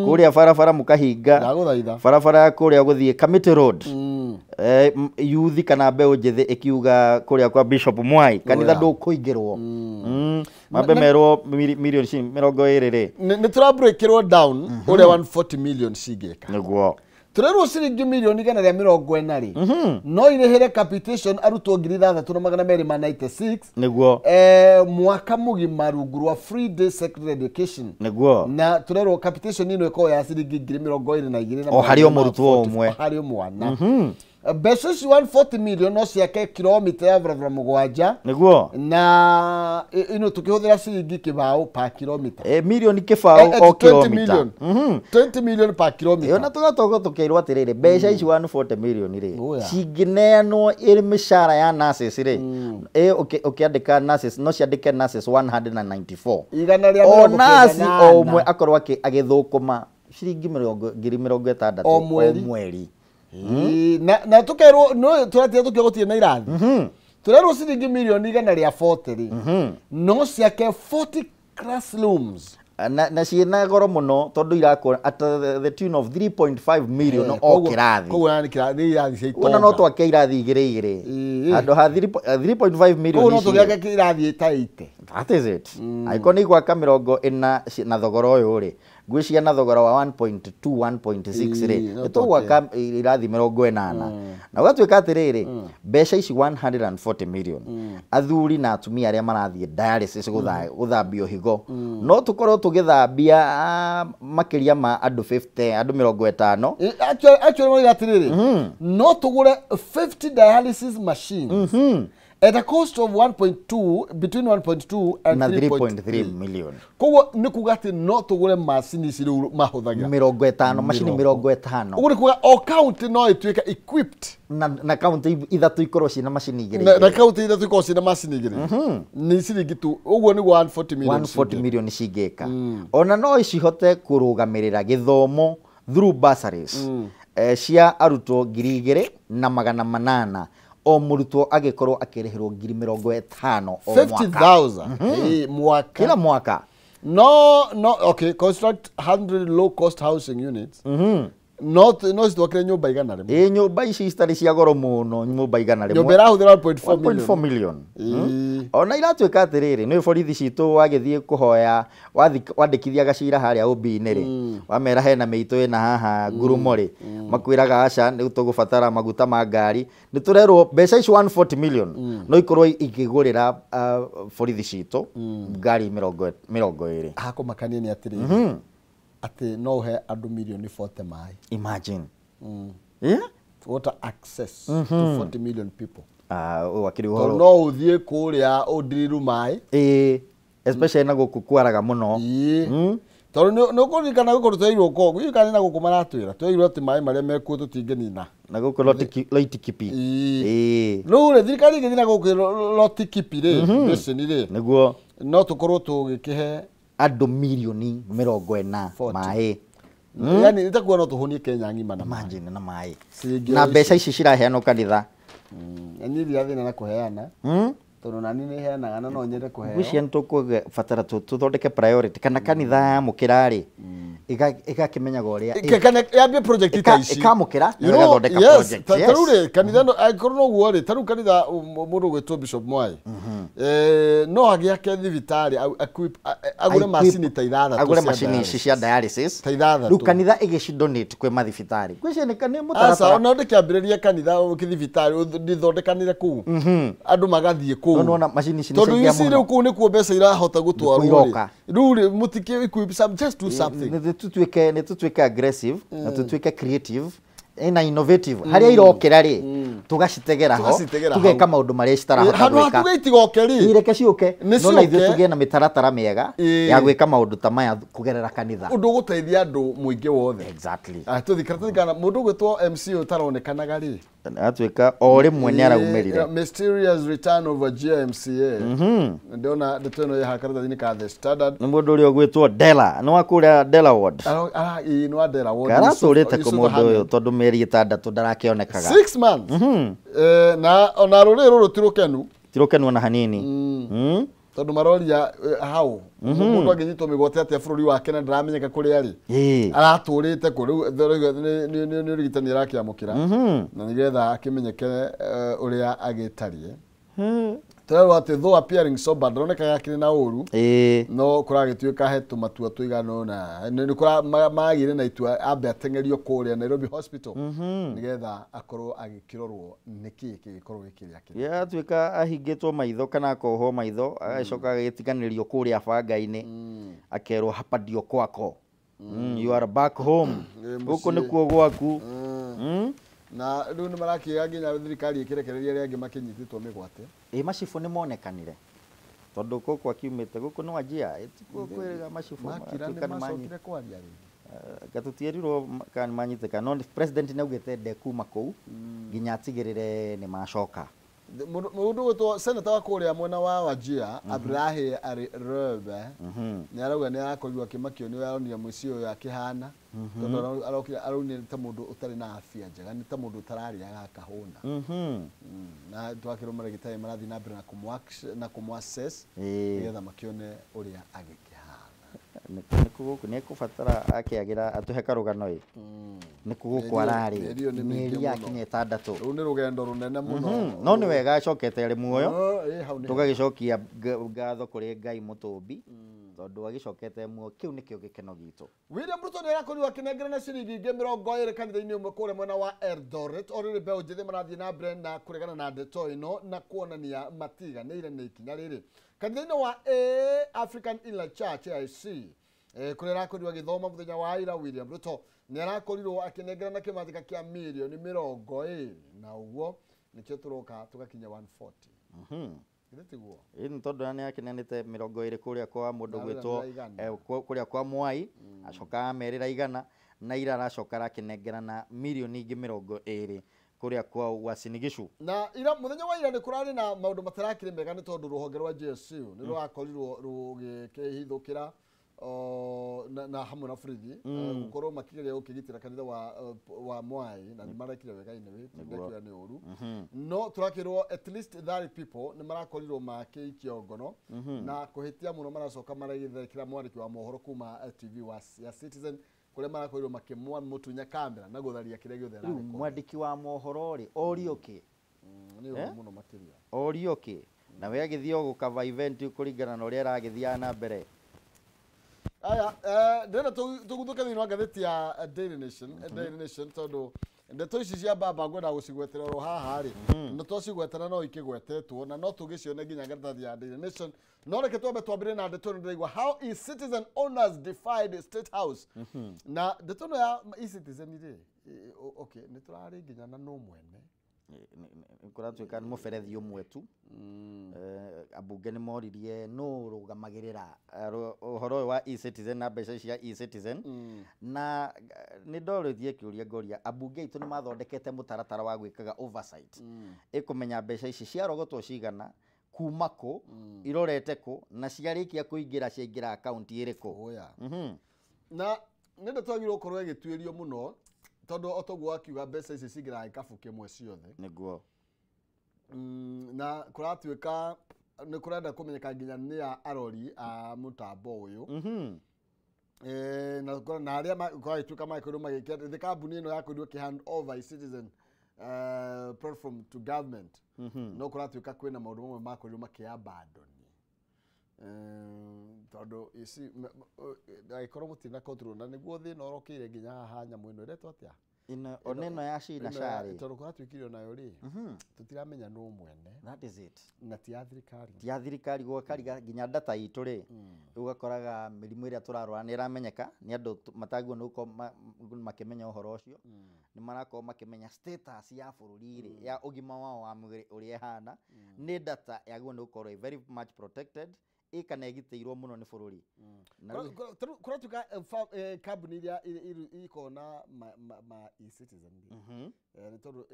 kũrĩa barabara mũkahinga. Barabara ya kũrĩa gũthiĩ Kamiti Road. Yuthi kana mbeũ njĩthĩ ĩkiuga kũrĩa kwa Bishop Mwai kanitha ndũkũingĩrwo. Mambe merwo milioni 20 rĩ. Nĩ tũrabreakĩrwo down ũrĩa 140 million cingĩka. Nĩguo. Tũrerwo ciringi milioni 140 rĩ. No irĩhĩre capitation arutwo 6296. Nĩguo. Mwaka mũgima rungu rwa free day secondary education. Nĩguo. Na tũrerwo capitation ĩno ĩkorwo ya ciringi 22,000 o harĩ o mũrutwo ũmwe. Harĩ o mwana. Mbeca ici 140 million no ciake kilomita ya barabara 7. Nĩguo. Na ino tukĩhũthĩra ciringi kĩbaũ per kilomita. Milioni kĩbaũ o kilomita. 20 million per kilomita. Ona tũgatoka tũkĩrwo atĩrĩrĩ mbeca ici 140 million rĩ cingĩneanwo ĩrĩ mĩcara ya nurses rĩ ũkĩandĩka nurses no ciandĩke nurses 194. Igana rĩa o nurse o ũmwe akorwo agĩthũkũma ciringi 60,000 o mweri. Na tukerwo no turatia tukĩgũtie na irathi. Tũrerwo ciringi milioni 140 rĩ no ciake 40 classrooms. Na ciĩna goro mũno tondũ irakwo at the tune of 3.5 million o kĩrathi. Koguo nĩ kĩrathi irathi cia itonga. Ona no twake irathi igĩrĩ igĩrĩ. Handũ ha 3.5 million. Koguo no tũgĩake irathi ta 80. That is it. Angĩkorwo nĩ igwaka 40 na thogora ũyũ rĩ ngwĩciria na thogora wa 1.2 1.6 rĩ nĩ tũgwaka irathi 80. Na ũgatuĩka atĩrĩrĩ mbeca ici 140 million athuri na atumia arĩa marathiĩ dialysis gũthambio higo no tũkorwo tũgĩthambia makĩria ma andũ 50 andũ 50. Actually moiga atĩrĩrĩ no tũgũre 50 dialysis machines at a cost of 1.2 between 1.2 and 3.3 million. Koguo nĩ kuga atĩ no tũgũre macini ici rĩu mahũthagĩra 50 macini 50. Ũguo nĩ kuga o county no ĩtuĩke equipped na county ithatũ ikorwo ciĩna macini igĩrĩ. Na county ithatũ ikorwo ciĩna macini igĩrĩ. Nĩ ciringi tu ũguo nĩguo 140 million. 140 million cingĩka. Ona no cihote kũrũgamĩrĩra gĩthomo through bursaries cia arutwo 2,800 o mũrutwo agĩkorwo akĩrĩhĩrwo 50,000 o mwaka. 50,000 mwaka. Kila mwaka. No, okay, construct 100 low cost housing units. No citwakĩre nyũmba 100. Ĩ nyũmba ici citarĩ cia goro mũno nyũmba 100. Nyũmba ĩrahũthĩra 1.4 million. Ona iratuĩka atĩrĩrĩ nĩ borithi citũ wagĩthiĩ kũhoya wandĩkithia gacira harĩa ũmbi-inĩ rĩ wamera hena mĩitũ ĩna haha ngurumo rĩ makwĩraga aca nĩ tũgũbatara maguta ma ngari nĩ tũrerwo mbeca ici 140 million no ikorwo ikĩgũrĩra borithi citũ ngari 20. Hakũmakania nĩ atĩrĩrĩ atĩ no ũhe andũ milioni 40 maĩ. Imagine. Yeah? Water access to 40 million people. Wakiri ũhoro. No ũthiĩ kũrĩa ũndiriru maĩ. Especially na gũkũ kwaraga mũno. Tondũ nĩ ũkũririkana gũkũ twerirwo ko, gũkũ na gũkũ maratwĩra. Twerirwo atĩ maĩ marĩa mekuo tũtingĩnina. Na gũkũ Loitikipi. Rĩu rĩ thirikari ĩngĩthiĩ na gũkũ Loitikipi rĩ, basin rĩ. Nĩguo. No tũkorwo tũgĩkĩhe andũ milioni 40 maĩ. Yani nĩtakuwa no tũhũnie Kenya ng'ima na maĩ. Na maĩ. Na mbeca ici ciraheanwo kanitha. Niĩ ndirathĩna na kũheana. Tondũ nani nĩ heanaga na no nyende kũheo. Ngwĩciria nĩ tũkũbatara tũthondeke priority kana kanitha yamũkĩra rĩ ĩgakĩmenyaga ũrĩa kana yambie project ta ici ĩkamũkĩra na ĩgathondeka project. Yes, tarĩu rĩ kanitha angĩkorwo no ũguo rĩ tarĩu kanitha mũndũ ũgwĩtwo Bishop Mwai No agĩake thibitarĩ agũre macini ta ithathatũ, agũre macini ici cia dialysis ta ithathatũ. Rĩu kanitha ĩgĩcidonate kwĩ mathibitarĩ kwĩcio nĩ mũtaratara. Aca ona ndĩkĩambĩrĩria kanitha kĩthibitarĩ ndithondekanĩre kũu andũ magathiĩ kũu. No macini ici tondũ ici rĩu kũu nĩkuo mbeca irahota gũtwarwo rĩu rĩ mũtikĩ equip some just do something. Nĩ tũtuĩke aggressive na tũtuĩke creative na innovative haria irokera ri tugacitegera ho tugeka maundu maria citarahota gwika handu hatuge itigoke ri ireke ciuke no na ithuĩ tugie na mitaratara miega ya gwika maundu ta maya kugerera kanitha undu guteithia andu muingi wothe. Exactly. Tuthikara mundu gwitwo MC utaronekanaga ri atuika o rimwe ni araumirire mysterious return of a GMCA. Ndona ndeto ino ya karatathi-inĩ ka The Standard ni mundu uria ugwitwo Dela ni wa kuria Dela Ward ni wa Dela Ward karaturite ku mundu uyu tondu mieri itandatu ndarakionekaga 6 months. Na ona ruri ruru tirukenu ona hanini tondu maroria hau mundu anginyitwo migwate atia bururi wake na ndaramenyeka kuria ari araturite ku riu ni urigitani arakiamukira na nigetha akimenyeke uria agitarie. Tũrerwo atĩ though appearing sober ndaronekaga akĩrĩ na ũru no kũragĩtuĩka he tũmatua tũigana ũna nĩ kũra magire na itua ambe ateng'erio kũrĩa Nairobi Hospital nĩgetha akorwo agĩkĩrorwo nĩkĩĩ kĩgĩkorwo gĩkĩrĩa kĩrĩa yatuĩka ahingĩtwo maitho kana akohwo maitho agacoka agĩtiganĩrio kũrĩa banga-inĩ akerwo hapa ndio kwako, you are back home, gũkũ nĩkuo gwaku. Na rĩu nĩ marakĩga nginya thirikari ĩkĩrekereria arĩa angĩ makĩnyitĩtwo mĩgwate. Macibũ nĩ monekanire tondũ gũkũ akiumĩte gũkũ nĩ Wajir kwĩrĩga macibũ matuĩka nĩ macokire kwaria rĩngĩ gatũtierirwo kana nĩ manyitĩka no president nĩ augĩte ndekuma kũu nginya atigĩrĩre nĩ macoka. Mũndũ gwĩtwo senator wa kũrĩa mwena wa Wajir Abdulahi Ali Robe nĩ arauga nĩ arakorirwo akĩmakio nĩ aronire mũici ũyũ akĩhana tondũ arokire araunire ta mũndũ ũtarĩ na afya njega nĩ ta mũndũ ũtararĩaga akahũna na twakĩrwo marĩgĩtarĩ marathiĩ na mbere na kũmũ-assess nĩgetha makĩone ũrĩa agĩkĩhana. Nĩ kũbatara akĩagĩra atũhe karũgano ĩ nĩ kũ gũkũ ararĩ mĩeri yakinya ĩtandatũ. Rũu nĩ rũgendo rũnene mũno no nĩ wega acokete arĩ muoyo tũgagĩcokia ngatho kũrĩ Ngai mũtũmbi tondũ agĩcokete muoyo kĩu nĩkĩo gĩkeno gitũ. William Ruto nĩ arakorirwo akĩnengerana ciringi ingĩ 20 kanitha-inĩ ũmwe kũrĩa mwena wa Eldoret. O rĩrĩ mbeũ njĩthĩ marathiĩ na mbere na kũregana na ndeto ĩno na kuonania matiganĩire nĩ ikinya rĩrĩ kanitha-inĩ wa African Inland Church AIC kũrĩa arakorirwo agĩthoma mũthenya wa ira. William Ruto nĩ arakorirwo akĩnengerana kĩmanjĩka kĩa mirioni 20 na ũguo nĩkĩo tũroka tũgakinya 140. Githĩ tiguo? Ĩ tondũ nĩ akinanĩte 20 kũrĩa kwa mũndũ gwĩtwo kũrĩa kwa Mwai acoka amerira igana na ira aracoka arakĩnengerana mirioni ingĩ 20 kũrĩa kwa Uasin Gishu. Na ira mũthenya wa ira nĩ kũrarĩ na maũndũ matarakĩrĩ mega nĩ tondũ rũhonge rwa JSU nĩ rwakorirwo rũgĩkĩhithũkĩra na hamwe na borithi gukorwo makigeria gukigitira kanitha wa Mwai na marekire wega anyway tindekiuga ni uru no turakirwo at least 30 people ni marakorirwo makiikio ngono na kuhitia muno maracoka maragithekira mwandiki wa mohoro kuma TV wa ya Citizen kuria marakorirwo makimwa mutunya kamera na gutharia kiria giothe ararĩ mwandiki wa mohoro ri orio ki ni uru muno makiria orio ki na we agithio gukava event kuringana na uria aragithia na mbere. Aya, ndĩrenda tũguthũke thĩinĩ wa ngathĩti ya Daily Nation, Daily Nation tondũ ndeto ici cia baba ngwenda gũcigwetera oro haha rĩ, nĩ twacigwetera no ikĩgwetetwo na no tũgĩcione nginya ngathĩti ya Daily Nation. No reke twambe twambĩrĩrie na ndeto ĩno ndĩraigua how is citizen owners defied State House. Na ndeto ĩno ya e-citizen rĩ, okay, nĩ tũrarĩ nginya na no mwene kũratuĩka nĩ mũberethi ũmwe tu. Ambunge nĩ moririe nũ ũrũgamagĩrĩra ũhoro ũyũ wa e-citizen na mbeca cia e-citizen na nĩ ndorĩtie kĩũria ngoria ambunge aitũ nĩ mathondekete mũtaratara wa gwĩkaga oversight ĩkũmenya mbeca ici ciarogotwo cigana kuma kũ irorete kũ na ciarĩkia kũingĩra ciaingĩra akaunti ĩrĩkũ. Na nĩ ndeto yagĩrĩirwo gũkorwo ĩgĩtuĩrio mũno tondũ o toguo akiuga mbeca ici cingĩraga gĩkabũ kĩmwe ciothe nĩguo na kũratuĩka nĩ kũrenda kũmenyeka nginya nĩ a arori a mũtambo ũyũ na arĩa kũragĩtuĩka magĩkorirwo magĩkĩa the kambuni ĩno yakorirwo ĩkĩ hand over e-citizen platform to government no kũratuĩka kwĩna maũndũ mamwe makorirwo makĩabandoni tondũ ici angĩkorwo mũtirĩ na control na nĩguo thĩna ũrokĩire nginya haha nyamũ ĩno ĩretwo atĩa Ĩno ona ĩno ya SHI na SHA rĩ tondũ kũratuĩkire onayo rĩ tũtiramenya nũ mwene that is it na ti ya thirikari ti ya thirikari gwakariga nginya data itũ rĩ rĩu ũgakoraga mĩrimũ ĩrĩa tũrarwara nĩ ĩramenyeka nĩ andũ matagĩrĩirwo nĩ gũkorwo makĩmenya ũhoro ũcio nĩ marakorwo makĩmenya status ya bũrũri rĩ ya ũgima wao wa mwĩrĩ ũrĩa ĩhana nĩ data yagĩrĩirwo nĩ gũkorwo ĩ very much protected ĩ kana ĩgitĩirwo mũno nĩ bũrũri. Na rĩu- Kũratuĩka kambuni iria ikoragwo na ma e-citizen rĩ nĩ tondũ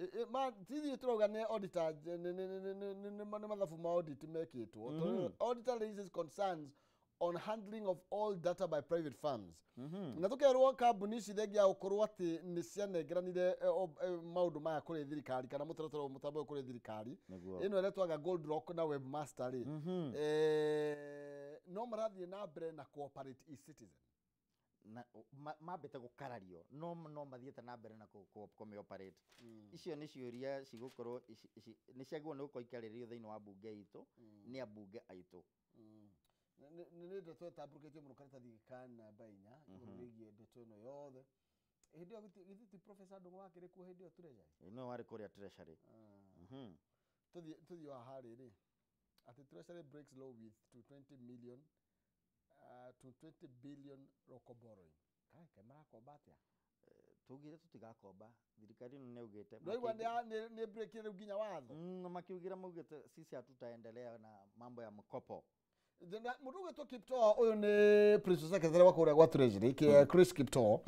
ti ithuĩ tũrauga nĩ auditor nĩ mathabu ma audit mekĩtwo tondũ auditor raises concerns on handling of all data by private firms na tũkerwo kambuni ici thengia ya gũkorwo atĩ nĩ cianengeranire maũndũ maya kũrĩ thirikari kana mũtaratara ũyũ mũtambo ũyũ kũrĩ thirikari Nĩguo. ĩno ĩretwaga Gold Rock na Webmaster rĩ no marathiĩ na mbere na cooperate e-citizen Na mambĩte gũkarario no mathiĩte na mbere na kũmĩ-operate. Icio nĩ ciũria cigũkorwo nĩ ciagĩrĩirwo nĩ gũkorwo ikĩarĩrĩrio thĩinĩ wa mbunge itũ nĩ ambunge aitũ. Nĩ ndeto ĩtambũrũkĩtio mũno karatathi ka namba 4 igũrũ rĩgiĩ ndeto ĩno yothe hĩndĩ ĩyo githĩ ti Professor Ndung'u wakĩrĩ kuo hĩndĩ ĩyo Treasury? Ĩno warĩ kũrĩa Treasury. Tũthiĩ o haha rĩrĩ atĩ Treasury breaks law with 220 million 220 billion local borrowing. Kai kaĩ marakomba atĩa? Tugire tũtigakomba thirikari ĩno nĩ yaugĩte Ndwaigua nĩ break rĩu nginya watho. Na makiugira maugĩte sisi hatutaendelea na mambo ya mkopo. Mũndũ ũgwĩtwo Kiptoo ũyũ nĩ principal secretary wa kũrĩa gwa Treasury Chris Kiptoo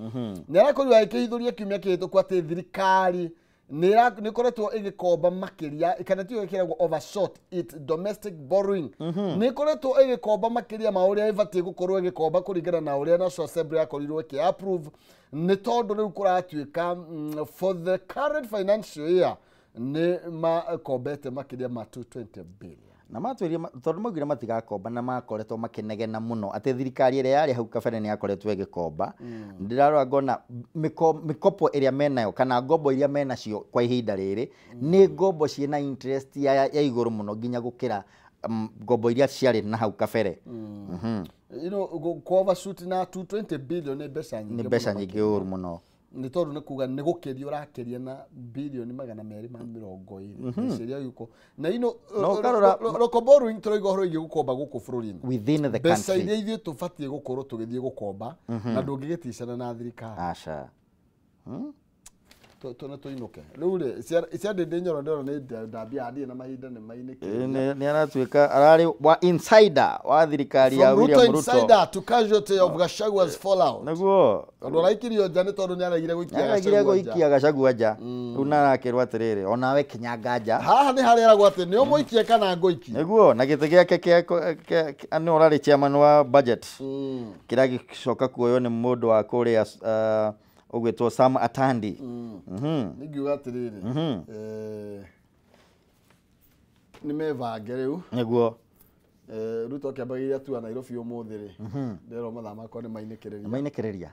nĩ arakorirwo agĩkĩhithũria kiumia kĩhĩtũku atĩ thirikari nĩ ĩkoretwo ĩgĩkomba makĩria kana tiyo ĩkĩragwo overshot its domestic borrowing nĩ ĩkoretwo ĩgĩkomba makĩria ma ũrĩa ĩbatiĩ gũkorwo ĩgĩkomba kũringana na ũrĩa National Assembly yakorirwo ĩkĩ approve nĩ tondũ rĩu kũratuĩka for the current financial year nĩ makombete makĩria ma 220 billion. Na matwĩrire tondũ maugire matigakomba na makoretwo makĩnegena mũno atĩ thirikari ĩrĩa yarĩ hau kabere nĩ yakoretwo ĩgĩkomba. Ndĩrarora ngona mĩkopo ĩrĩa menayo kana ngombo iria menacio kwa ihinda rĩrĩ nĩ ngombo ciĩna interest ya igũrũ mũno nginya gũkĩra ngombo iria ciarĩ na hau kabere. You know, overshoot na 220 billion nĩ mbeca nyingĩ. Nĩ mbeca nyingĩ ũru mũno. Nĩ tondũ nĩ kuga nĩ gũkĩria ũrakĩria na bilioni 220 mbeca gĩko na ino local borrowing tũrauga ũhoro wĩgiĩ gũkomba gũkũ bũrũri-inĩ within the country mbeca iria ithuĩ tũbatiĩ gũkorwo tũgĩthiĩ gũkomba na ndũngĩgĩticana na thirikari. Aca. Tũne tũinũke rĩu rĩ cia Ndĩndĩ Nyoro ndĩrona nĩ ndambia ndirĩ na mahinda nĩ mainĩkĩte. Nĩ aratuĩka ararĩ wa insider wa thirikari ya William Ruto. Insider to casualty of Gachagua's fallout. Nĩguo tondũ araikirio nja nĩ tondũ nĩ aregire gũikia Gachagua nja. Rĩu na arakĩrwo atĩrĩrĩ onawe kinyanga nja. Haha nĩ harĩa eragwo atĩ nĩ ũmũikie kana ngũikie. Nĩguo na gĩtĩ gĩake nĩ ũrarĩ chairman wa budget kĩrĩa gĩcoka kuoywo nĩ mũndũ wa kũrĩa ũgwĩtwo Sam Atandi. Nĩngiuga atĩrĩrĩ nĩ mebange rĩu. Nĩguo Ruto akĩambagĩrĩria tua Nairobi ũmũthĩ rĩ nderwo mathaa makwa nĩ mainĩkĩrĩria. Mainĩkĩrĩria.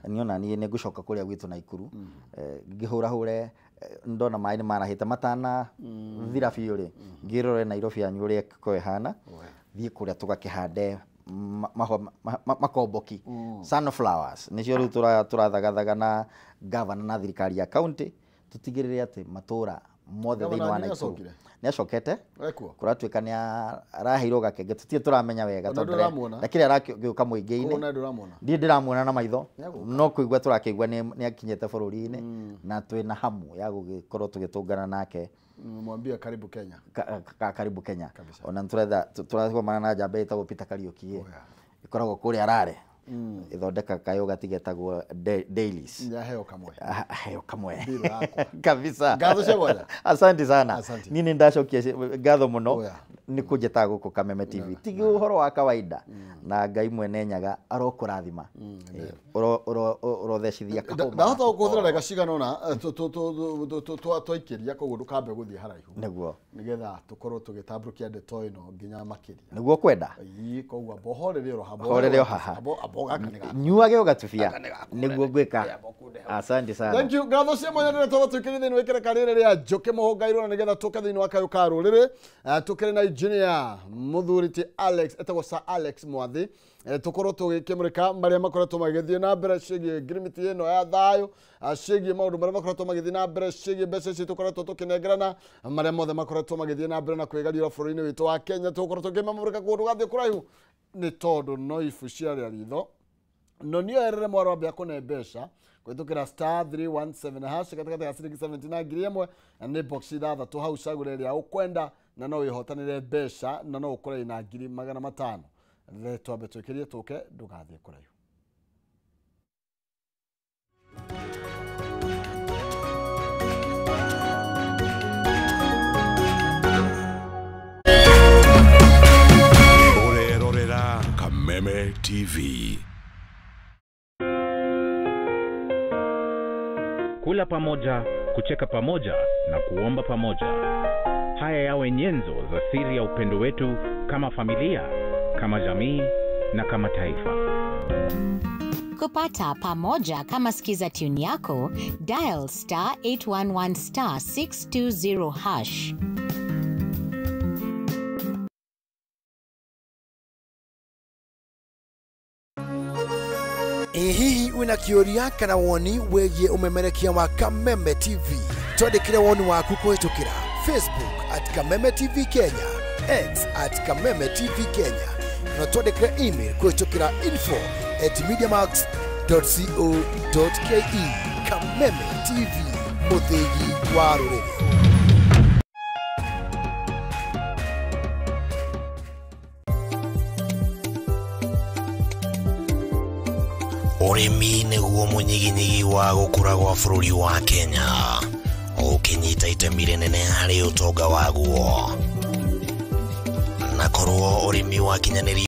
Niĩ ona niĩ nĩ ngũcoka kũrĩa gwitũ Naikuru ngĩhũrahũre ndona maĩ nĩ marahĩte matana thira biũ rĩ ngĩrore Nairobi yanyu ũrĩa ĩkoragwo ĩhana thiĩ kũrĩa tũgakĩhande makomboki sunflowers nĩcio rĩu tũrathagathaga na governor na thirikari ya county tũtigĩrĩre atĩ matũra mothe thĩinĩ wa Naikuru nĩ acokete kũratuĩka nĩ araheirwo gakenge tũtirĩ tũramenya wega tondũ ndakĩrĩ aragĩũka mũingĩ-inĩ ndirĩ ndĩramuona na maitho no kũigua tũrakĩigua nĩ akinyĩte bũrũri-inĩ na twĩna hamu ya gũgĩkorwo tũgĩtũngana nake. Mwambia karibu Kenya. Karibu Kenya. Ona nĩtũretha tũragomana na njamba ĩtagwo Peter Kariuki ĩkoragwo kũrĩa Harare ĩthondeka kayogati getagwo Dailies. Nĩaheo kamwe. Aheo kamwe. Kabisa. Ngatho cia mwanya. Asante sana. Niĩ nĩ ndacokia ngatho mũno. Nĩ kũnjĩta gũkũ Kameme TV ti ũhoro wa kawaida na Ngai mwene Nyaga arokũrathima ũrothecithia kahũma. Ndahota gũkũhũthĩra ndagĩka cigana ũna twaikĩria koguo ndũkambe gũthiĩ haraihu nĩguo nĩgetha tũkorwo tũgĩtambũrũkia ndeto ĩno nginya makĩria nĩguo kwenda. Ĩĩ koguo amba ũhorere oro haha, horere o haha, nyuage ũgatubia nĩguo ngwĩka. Asante sana. Thank you. Ngatho cia mwanya nĩ tondũ twĩkĩrire thĩinĩ wa ikereka rĩrĩ rĩa Njũkĩ Mũhũngairwo na nĩgetha tũke thĩinĩ wa kayũ ka rũrĩrĩ. Tũkĩrĩ na engineer mũthuri ti Alex, etagwo Sir Alex Mwathi. Tũkorwo tũgĩkĩmũrĩka marĩa makoretwo magĩthiĩ na mbere ciĩgiĩ ngirimiti ĩno ya thayũ, ciĩgiĩ maũndũ marĩa makoretwo magĩthiĩ na mbere ciĩgiĩ mbeca ici tũkoretwo tũkĩnengerana, marĩa mothe makoretwo magĩthiĩ na mbere na kwĩgariũra bũrũri-inĩ witũ wa Kenya. Tũgũkorwo tũkĩmamũrĩka kũndũ gathiĩ kũraihu nĩ tondũ no ibu ciarĩa ritho no nĩo erere mwaro ambia kũne mbeca kũhĩtũkĩra star 317 hash gatagatĩ ga ciringi 70 na 1000 na nĩ box ithathatũ hau cagũre ĩrĩa ũkwenda na no wĩhotanĩre mbeca na no ũkore na 500,000. Re twambe twĩkĩrie tũke ndũgathiĩ kũraihu. Ũrerorera Kameme TV. Kula pamoja, kucheka pamoja na kuomba pamoja. Haya yawe nyenzo za siri ya upendo wetu kama familia, kama jamii na kama taifa. Kupata pamoja kama skiza tune yako, dial star 811 star 620 hash. Hihi wina kĩũria kana woni wĩgiĩ ũmemerekia wa Kameme TV? Twandĩkĩre woni waku kũhĩtũkĩra Facebook at Kameme TV Kenya, X at Kameme TV Kenya, na twandĩkĩre email kũhĩtũkĩra info@mediamax.co.ke. Kameme TV, mũthĩgi wa rũrĩrĩ. Ũrĩmi nĩguo mũnyiginyigi wa gũkũra gwa bũrũri wa Kenya, ũkĩnyita itemi rĩnene harĩ ũtonga waguo. Na korwo ũrĩmi wakinyanĩria